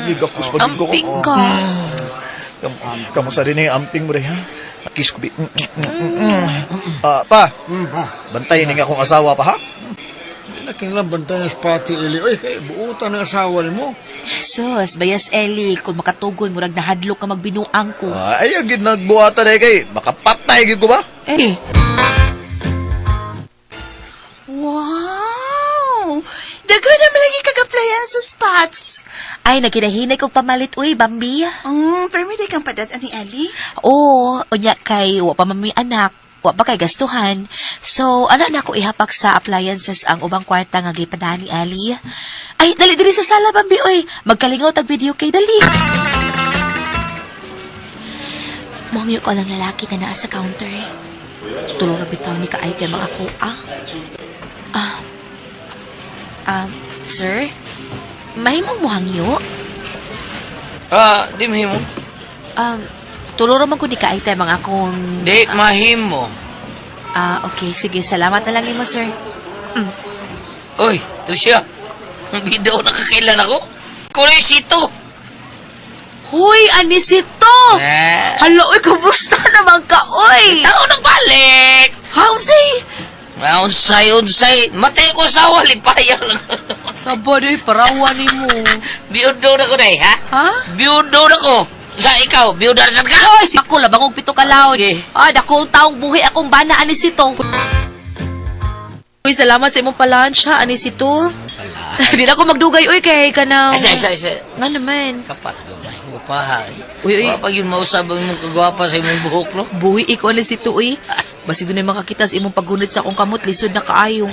gigapos pa ko. Amping ka. Kamusta din yung amping mo rin, ha? Kiss ko, bi. Ah, pa. Bantayin nga akong asawa pa, ha? Di na kanilang bantayan sa pati, Eli. Oy, kay buutan ang asawa ni mo. Sus, bayas Eli, kung makatugon, murag nahadlok ka magbinuang ko. Ay, agad nagbuhatan eh kay. Makapatay, gid ko ba? Eh, Wow! Daghan naman lagi kag-applyan sa spots. Ay, nagkinahinay kong pamalit, uy, Bambi. Pero may kang padat ani Ali. Oo, unya kay, wa pa mami anak, wa pa kay gastuhan. So, ana na ko ihapak sa appliances ang ubang kwarta nga gipadani ni Ali. Ay, dali dali sa sala, Bambi, uy. Magkalingaw tag video kay dali. Mangyo ko ng lalaki nga naa sa counter. Tulong ra bitaw ni kaay kay mga ako, ah. Ah. Sir, mahimong muhangyo? Ah, di mahimo. Tuluro man ko ni ka-item ang akong... Di mahimo. Ah, okay. Sige, salamat na lang nimo, sir. Uy, Tricia. Ang bida ko nakakailan ako. Kulisito. Huy, anisito! Eh. Hala, uy, kumusta naman ka, uy? Tao nang balik. Howsay? Unsay, unsay. Matay ko sa lipaya lang. Sabad, uy, parawa ni mo. Biyudo na ko day, ha? Ha? Biyudo na ko. Sa ikaw, biyudo na ka? Ay, si ako, labang og pito ka laon. Okay. Ah, dako ang taong buhi akong bana, anisito. Uy, salamat sa imong pa-lunch, ha, anisito. Di na ako magdugay, uy, kay kanang... Isa, isa, isa. Nga naman. Kapat ko, may gupa ha. Uy, uy. Pag yun mausab ang imong kagwapa sa imong buhok, no? Buhi ikaw anisito, uy. Basi doon ay makakita sa imong paggunit sa akong kamot, lisod na kaayo.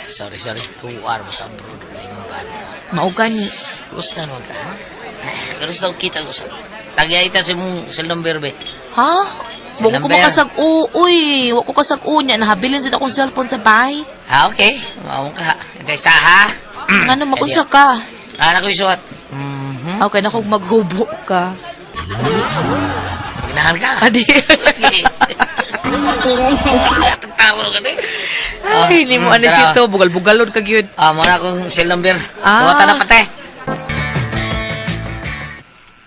Sorry, sorry. Kuwar mo sa abroad na imong bana. Mao gani. Gusto naman ka, ha? Karusta ko kita ko sa... Tagyay ta sa imong cell number, be. Ha? Sa Wa ko number. makasag-o, uy. Wa ko kasag-o niya. Nahabilin sa akong cellphone sa bahay. Ah, okay. Maamong ka, ha? Kaysa, ha? Ano, makunsa ka? Ah, naku, isuot. Mhm. Okay na kung maghubo ka. Ginahan ka. Adi. Taro ka din. Ay, hindi mo ano sito. Bugal-bugalon ka gyud. Ah, muna akong cell number. Ah. Duwata na pate.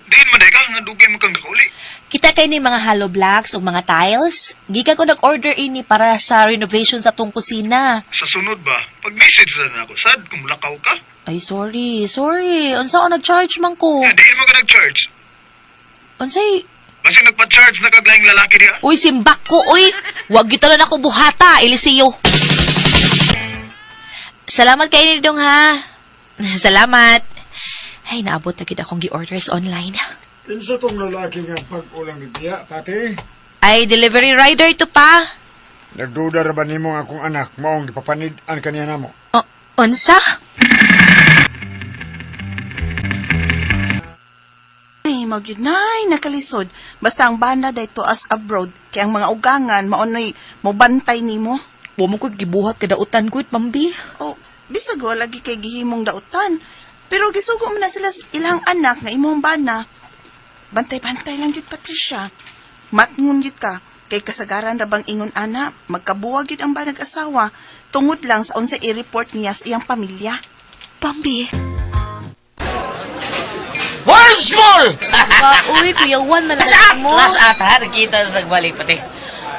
Diin man ka, nga dugay mo kang nakauli. Kita Kita kay ni mga hollow blocks ug mga tiles. Gikan ko nag-order ini para sa renovation sa atong kusina. Sa sunod ba, pag-message na ako, sad kung lakaw ka. Ay, sorry, sorry. Unsa ako nag-charge man ko? Yeah, diin mo ka nag-charge. Unsay? Basi nagpa-charge na kag laing lalaki diha. Uy, simbak ko, uy. Wag gito na ako buhata, Eliseo. Salamat kay ni Dong, ha. Salamat. Ay, naabot na gid akong gi-orders online. Kinsa tong lalaki nga pag-ulang bibiya, pati? Ay, delivery rider to pa. Nagduda ra ba nimo nga akong anak maong gipapanid-an kaniya namo? O, unsa? Ay, mao gyud nay nakalisod. Basta ang bana dayto as abroad kay ang mga ugangan maonoy mobantay nimo. Wa mo ko'y gibuhat kadautan ko, Pambi. Oh, bisag wala lagi kay gihimong dautan. Pero gisugo man na sila sa ilang anak nga imong bana. Bantay-bantay lang gyud, Patricia. Matngon gyud ka kay kasagaran ra bang ingon ana, magkabuwag gyud ang banag asawa tungod lang sa unsa i-report niya sa iyang pamilya. Pambi. World small! Ba, uy, Kuya Juan, Last malaki at! mo. Last at ha? Nakita sa nagbalik pati.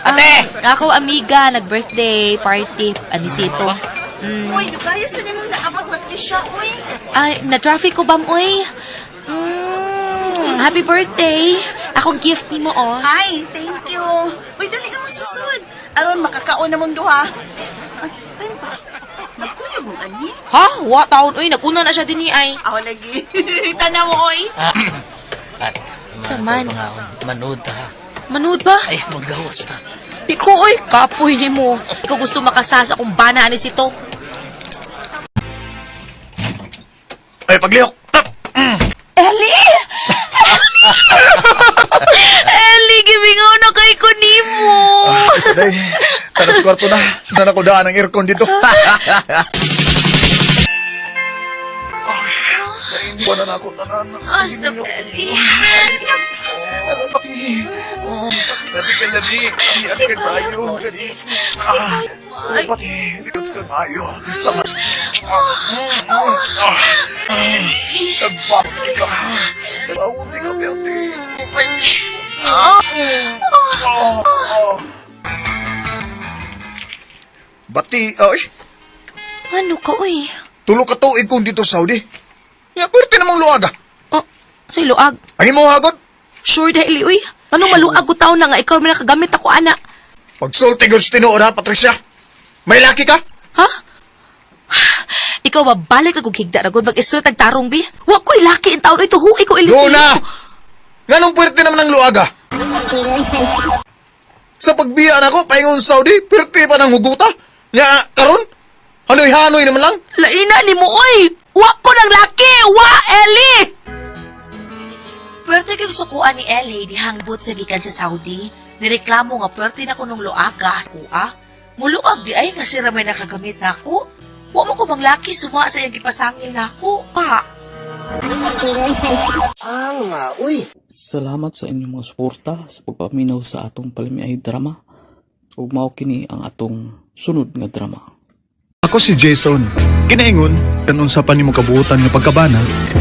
Ate! Ah, ako, amiga, nag-birthday party. Anisito. Uy, dugaya sa nimong naabot, Patricia, uy. Ay, na-traffic ko bam, uy. Happy birthday. Akong gift ni mo, oh. Ay, thank you. Uy, dali na mo sa sud. Aron makakaon na mong duha. Eh, atay ba? Nagkuyog mo ani? Ha? Wa taon, uy. Nag-una na siya din ay. Aw lagi. Tanaw mo, oy. Ah, At, Saman. Manood ta. Manood ba? Ay, magawas ta. Iko, uy. Kapoy ni mo. Ikaw gusto makasasa kung bana anis ito. Ay, paglihok! Ellie! Ellie, gimingaw na kay ko nimo. Ah, isa day. Tara sa kwarto na. Na nakudaan ang aircon dito. Wala na ako tanan. Asta, Ellie. Asta. Pati ka labi. Ati ka tayo. Pati, dito ka tayo. Sama. Nagpapit ka. Nagpapit ka, Pati. Bati, ay, Ano ka, uy? tulo ka tuig kong dito sa Saudi. Ya, pwerte namang luag ah. Oh, sa luag. Ang imong hagod? Sure dahil, uy. Ano maluag ko taon na nga ikaw may nakagamit ako, ana. Pagsulti gud sa tinuod ha, Patricia. May laki ka? Ha? Ikaw ba balik na kong higda na gud mag-istorya tag tarong bi? Wa ko'y laki in taon ito huwi ko ilis. Doon na! Nganong pwerte naman ang luag ah? Sa pagbiya na ako, paingon sa Saudi, pwerte pa ng huguta. Nya, karon? Hanoy-hanoy naman lang. Laina ni mo oy. Wa ko ng laki, wa Eli. Pwerte kay sukuan ni Eli dihang but sa gikan sa Saudi. Nireklamo nga pwerte na kunong luaga kuha. Muluag di ay nga sira may nakagamit na ako. Wa mo ko manglaki suma sa iyang gipasangil na ako. Pa. Salamat sa inyong mga suporta sa pagpaminaw sa atong palimiay drama. Ug mao kini ang atong sunod nga drama. Ako si Jason. Kinaingon, kanun sa pa nimo kabuotan nga pagkabana,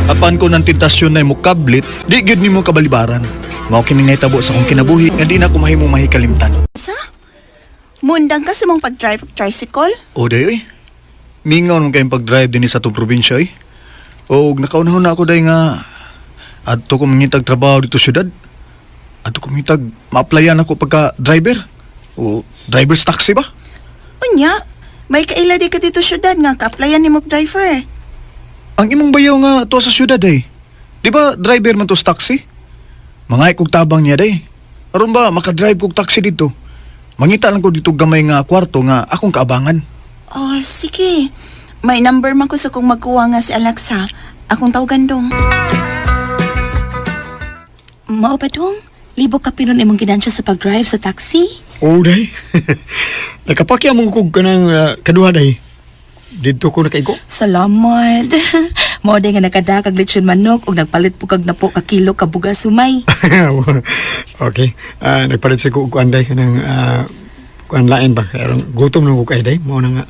apan ko ng tentasyon na imo kablit, di gyud nimo kabalibaran. Mao kini nahitabo sa akong kinabuhi nga di na ko mahimong mahikalimtan. Sa? Mundang ka sa mong pag-drive og tricycle? O day oy. Mingaw naman kayong pag-drive dinhi sa atong probinsya oy. Og nakaunahon na ako day nga adto ko mangitag trabaho dito syudad. Adto ko mangitag ma-applyan ako pagka driver o driver's taxi ba? Unya, may kaila di ka dito syudad nga ka-applyan nimo og driver. Ang imong bayaw nga to sa syudad ay. Di ba driver man to sa taxi? Mga kog tabang niya day. Aron ba makadrive kog taxi dito? Mangita lang ko dito gamay nga kwarto nga akong kaabangan. Oh, sige. May number man ko sa kong magkuha nga si Alexa. Akong tawagan dong. Mao ba dong? Libo ka pinon imong ginansya sa pag-drive sa taxi? Oo, day. Nakapakya mo kog kanang kaduha, day. Dito ko nakaigo. Salamat. Mao day nga nakadakag lechon manok ug nagpalit po kag napo ka kilo ka bugas sumay. Okay. Ah, nagpalit sa ko og kuan day kanang kuan lain ba kay aron gutom na ko kay day. Mao na nga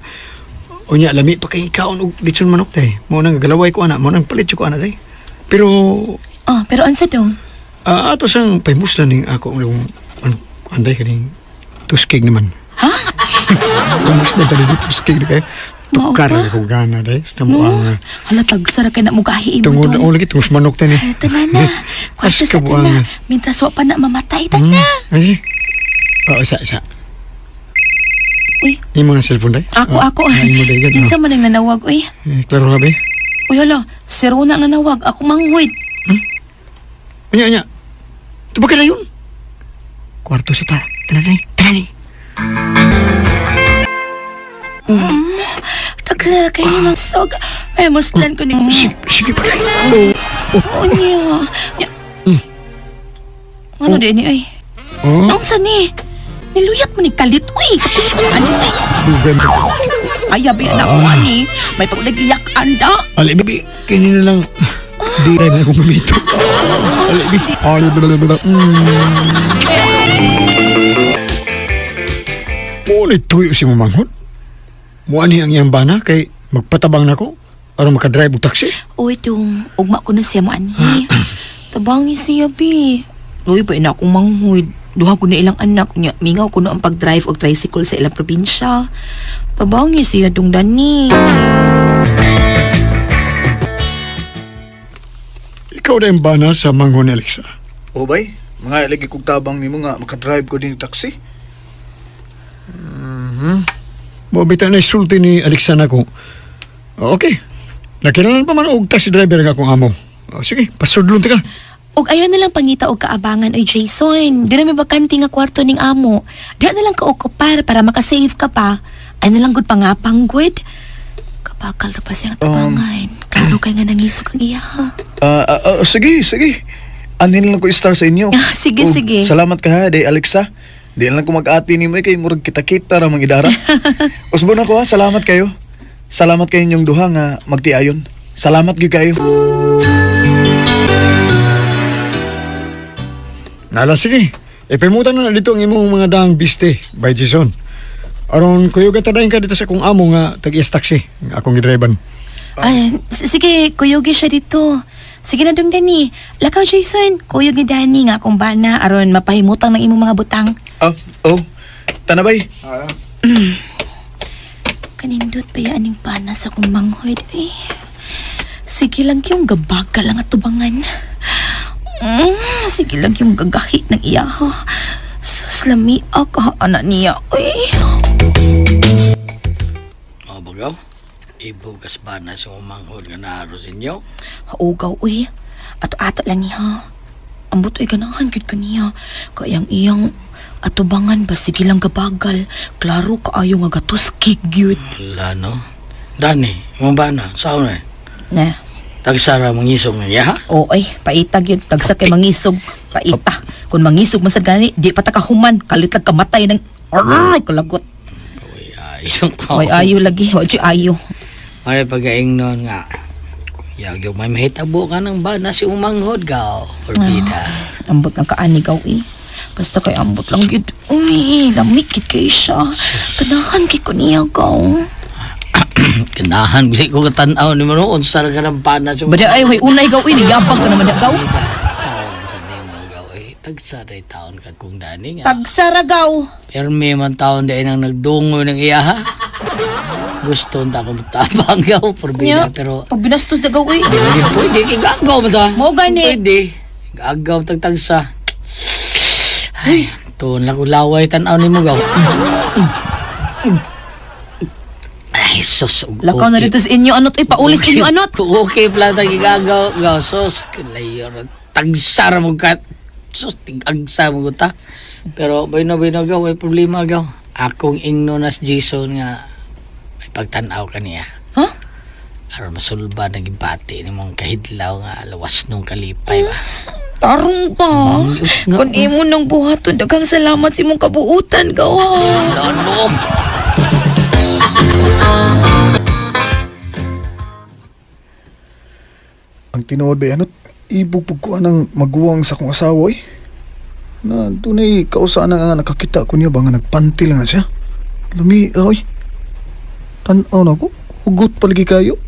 unya lami pa kay kaon og lechon manok day. Mao na nga galaway ko ana, mao nang palit ko ana day. Pero Oh, pero unsa dong? Ato sang pahimuslan ning ako ang anday kaning tuskig naman. Ha? Pahimuslan tali di tuskig na kayo. Mao Tukar ba? ako gana day. Sa No? mo ang Hala, tagsara kay na mo gahi imo tungod dong. oh lagi tungos manok tani. Ay, tanan na. Kwarta sa kabuangan. tanan. Mintras wa pa na mamatay, tanan. Ay. Oo, isa, isa. Uy. Imo na cellphone day? Ako, ako. Ah, imo day gad. Kinsa man ang nanawag, uy. Eh, klaro ka ba? Uy, hala, si Rona ang nanawag. Ako manghuid. Anya, anya. Tubag ka na yun. Kwarto sa ta. Tanan day. Tanan day. Tagsara kay ni Magsog. Ay, muslan ko ni... Sige pa day. Oh, niya. Ano din ni, uy? Oh. Naunsa ni? Niluyat mo ni kalit, uy. Kapis ko ano, uy. Dugan. Ay, abi, anak ko, ani. May pag-iyak anda. Ali, baby. Kini na lang. Di rin akong gumito. Ali, baby. Ali, blah, blah, blah. Ngunit tuyo si mamanghod. Muani ang iyang bana kay magpatabang nako aron makadrive og taxi. Uy, dong, ugma ko na siya mo anhi. Tabangi siya, bi. Uy, pa ina akong manghuid. Duha ko na ilang anak niya. Mingaw ko na ang pag-drive og tricycle sa ilang probinsya. Tabangi siya dong dani. Ikaw na yung bana sa manghod ni Alexa. O bay, mga lagi kog tabang nimo nga makadrive ko din taxi. Mabita na isulti ni Alexa na ko. Okay. Nakilalan pa man og taxi driver nga akong amo. O, sige, pasudlon ta ka. Og ayaw na lang pangita og kaabangan oy Jason. Di na may bakante nga kwarto ning amo. Di na lang ka okupar para makasave ka pa. Ay na lang gud pangapang gud. Kabakal ra pa siyang tabangan. Klaro kay nga nangisog ang iya. Sige, sige. Anhin lang ko i-star sa inyo. Ah, sige, Og sige. Salamat ka ha, day Alexa. Di lang ko mag-ati nimo eh, kay murag kita-kita ra mang idara. Usbon ako ha, salamat kayo. Salamat kayo inyong duha nga magtiayon. Salamat gyud kayo. Nala, sige. Ipimutan na dito ang imong mga daang biste by Jason. Aron kuyo ka tadayon ka dito sa akong amo nga tag-is taxi nga akong gidriban. Ay, sige, kuyugi siya dito. Sige na dong Dani. Lakaw Jason, kuyog ni Dani nga akong bana aron mapahimutang ng imong mga butang. Oh, oh. Tanabay. Kanindot pa yan aning bana sa akong manghod eh. Sige lang yung gabagal ang atubangan. Sige lang yung gagahi ng iya. Sus, lami ka, anak niya. Uy. O bagaw, ibukas ba na sa umanghod nga naaro sa inyo? Haugaw, uy. Ato-ato lang niya. Ambot, uy, ganahan gud ko niya. Kayang iyang atubangan ba, sige lang gabagal. Klaro kaayo nga gatos kig gyud. Wala no. Dani, imong ba na? Saan na? Na. Tagsara mangisog nga niya, ha? Oo, ay, paitag yun. Tagsa kay mangisog. Paita. Kung mangisog man sad gani, di pa ta kahuman. Kalit lang kamatay ng... Arr, kalagot. Uy, ayo ka. Way ayo lagi. Wa jud ayo. Mare pagaing noon nga. Yag yung may mahitabo ka ng ba na si umanghod ka. Orbida. Ambot lang kaani gaw eh. Basta kay ambot lang gyud. Uy, lami gid kay siya. Ganahan kay ko niya gaw. Ganahan gud ko katanaw ni mo noon sa ka ng bana si Bada ay hoy unay gaw eh, niyabag ka naman na gaw. Taon sa nimo gaw eh. Tagsaray taon ka kung dani nga. Tagsara gaw. Pero may man taon din ang nagdungo ng iya ha. Gusto nta akong tabang gaw Orbida Nya, pero pag binastos na gaw eh. Di lagi pwede kay gagaw ba ta? Mao gani. Pwede. Gagaw tagtagsa. Ay, tuon lang ko laway tan-aw nimo gaw. Ay, sus. Lakaw na dito sa inyo anot eh paulis inyo anot. Okay pala ta gigagaw gaw sus. Layor tagsara mo ka. Sus, tigagsa mo ta. Pero bayno bayno gaw, may problema gaw. Akong ingno nas Jason nga may pagtan-aw ka niya. Huh? Aron masulba nang gibati ni mong kahidlaw nga lawas nung kalipay ba. Tarong pa. Kung imo nang buhaton, daghang salamat sa imong kabuutan gaw. Lolo. Ang tinuod ba anot ibugpug ko anang maguwang sa akong asawa eh. Na dunay kausa na nga nakakita ko niya ba nga nagpanti lang na siya. Lami oy. Tan-aw na ko, hugot palagi kayo.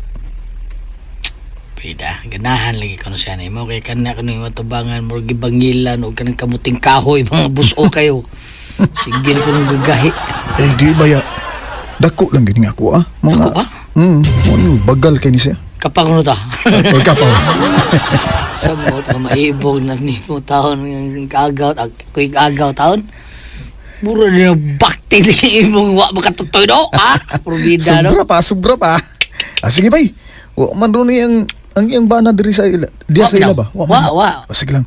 Pida, ganahan lagi ko na siya nimo kay kana kuno yung matubangan mo gibangilan og kanang kamuting kahoy mga buso kayo. Sigil ko nang gagahi. Eh, di ba ya? Dako lang gini ako ah. Mga, Dako ba? Ano, bagal kay ni siya. Kapag no ta. Or kapaw. Samot nga maibog na nimo taon ng agaw ag kuy agaw taon. Mura na bakti ni imong wa makatutoy no. Ha? Probida no. Sobra pa, sobra pa. Ah, sige bay. Wa man ron ang iyang bana diri sa ila. Diya Wa sa ila bitaw. ba? Wa, man. wa. Ah, sige lang.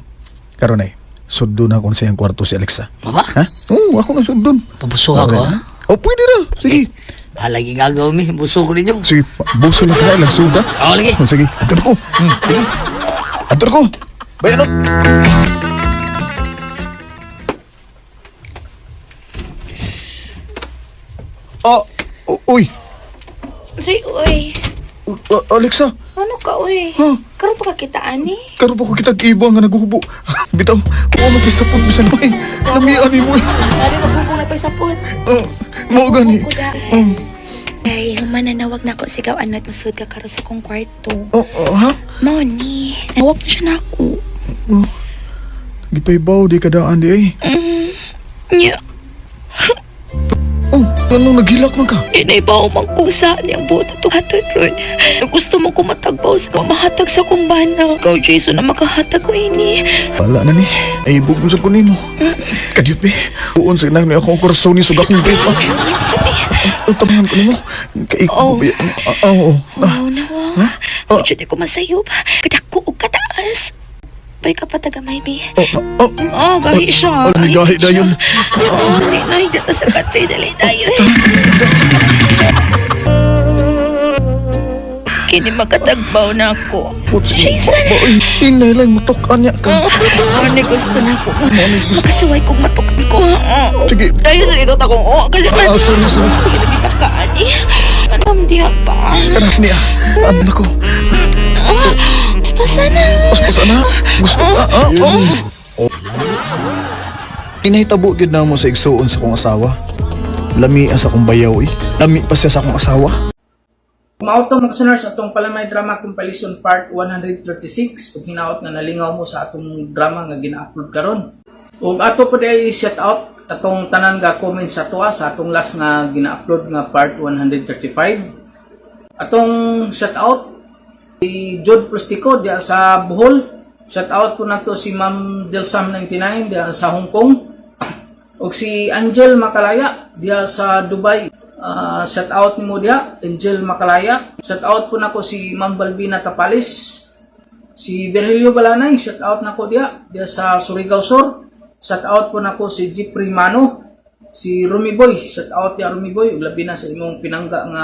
Karon ay sudon ako sa iyang kwarto si Alexa. Ba? Ha? Oo, ako na sudon. Pabusuha ko ha. Oh, pwede na. Sige. Bahala gagaw mi, buso ko ninyo. Sige, buso lang kaya lang suda. Oo, lagi. Oh, sige, ato na ko. Sige. Ato na ko. Bayanot. Oh, uy. Say, uy. Alexa, Ano ka, uy? Karon pa ka kita, ani? karon pa ko kitag iba nga naguhubo. Bitaw, wa man kisapot bisan pa eh. Lamian nimo eh. Sabi maghubong na pa'y sapot. Mao gani. Ay, humananawag na ko sigaw anat musud ka karon sa kong kwarto. Oh, oh, ha? Mao ni, nawag mo siya na ako. Oh. Gipaybaw di kadaan di ay. Nya, Oh, anong naghilak man ka? di na ibaw man kung saan niyang buot ato hatod ron. Gusto mo ko matagbaw sa mahatag sa kong bana. Ikaw, Jason, na makahatag ko ini. Wala na ni. Ay, ibog mo sa kunino. Kadyot be. Uon sa nang akong kurason ni suga kong brief. Ang tabahan ko nimo. Kaiko ko ba? Ah, oo. Oh, nawa. Oh, di ko masayop. Kadako og kataas. Bay ka pa taga maybe. Oh, oh, Oh, gahi siya. Oh, gahi dayon. Oh, dali na. Hindi ta sa katoy. Dali tayo. Kini makatagbaw na ako. Jason! Inay lang, matok-an niya ka. Oh, ni gusto na ako. Makasuway kong matukon ko. ha. Sige. Tayo sa ito akong oh. Kasi Ah, sorry, sorry. Sige, nabita ka, ani. Anam diha pa. Anak niya. Anak ko. Ah, Paspasa na. Paspasa na. Gusto ka. Ah, oh. Inahitabo gyud na mo sa igsuon sa kong asawa. Lami sa akong bayaw eh. Lami pa siya sa akong asawa. Mao to mga listeners atong Palamay Drama Compilation Part 136 ug hinaot nga nalingaw mo sa atong drama nga gina-upload karon. Ug ato pud ay shout out atong tanan ga comment sa atoa sa atong last nga gina-upload nga part 135. Atong shout out si Jod Plastico diya sa Bohol. Shout out po nato si Ma'am Delsam 99 diya sa Hong Kong. Og si Angel Makalaya diya sa Dubai. Ah, shout out nimo diya, Angel Makalaya. Shout out po nako si Ma'am Balbina Tapalis. Si Virgilio Balanay, shout out nako diya diya sa Surigao Sur. Shout out po nako si Jeffrey Mano. Si Rumi Boy, shout out diya Rumi Boy, ug labi na sa imong pinangga nga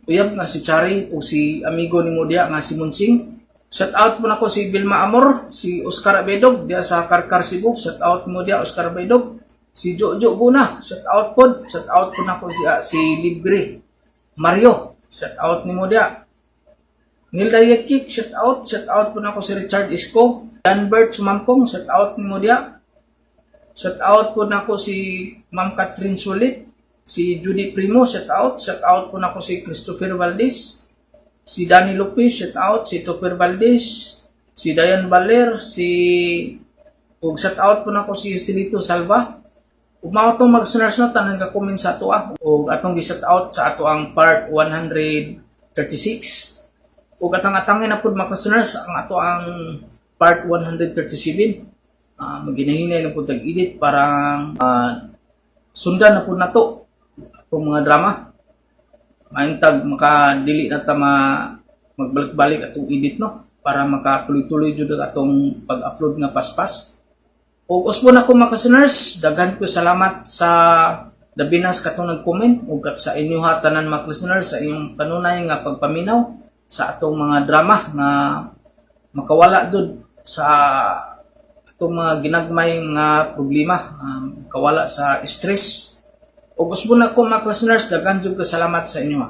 uyab nga si Chari o si amigo nimo diya nga si Munsing. Shout out po nako si Vilma Amor, si Oscar Abedog diya sa Karkar Cebu. Shout out mo diya Oscar Abedog. Si Jojo Guna, shout out pod. Shout out po nako diya si Libre Mario. Shout out nimo diya. Nilda Yekik, shout out. Shout out po nako si Richard Isko. Danbert Sumampong, shout out nimo diya. Shout out po nako si Ma'am Catherine Sulit, si Judy Primo, shout out. Shout out po nako si Christopher Valdez, si Danny Lopez, shout out, si Topper Valdez, si Dayan Baler, si ug shout out po nako si Silito Salva. Ug mao tong mag-listeners na tanan ka comment sa ato ah. Ug atong gi-shout out sa ato ang part 136. Ug atang-atangin na pud mga listeners ang ato ang part 137. Maginahinay na pud tag-edit para sundan na pud nato atong mga drama. Maintag makadili na ta magbalik-balik atong edit no para makatuloy-tuloy jud ang atong pag-upload nga paspas. Ug usbon ako mga listeners, daghan ko salamat sa labinas katong nag-comment ug at sa inyo ha tanan mga listeners sa inyong kanunay nga pagpaminaw sa atong mga drama nga makawala dud sa atong mga ginagmay nga problema, makawala sa stress. Ug usbon ako mga listeners, daghan jud ko salamat sa inyo. Ha.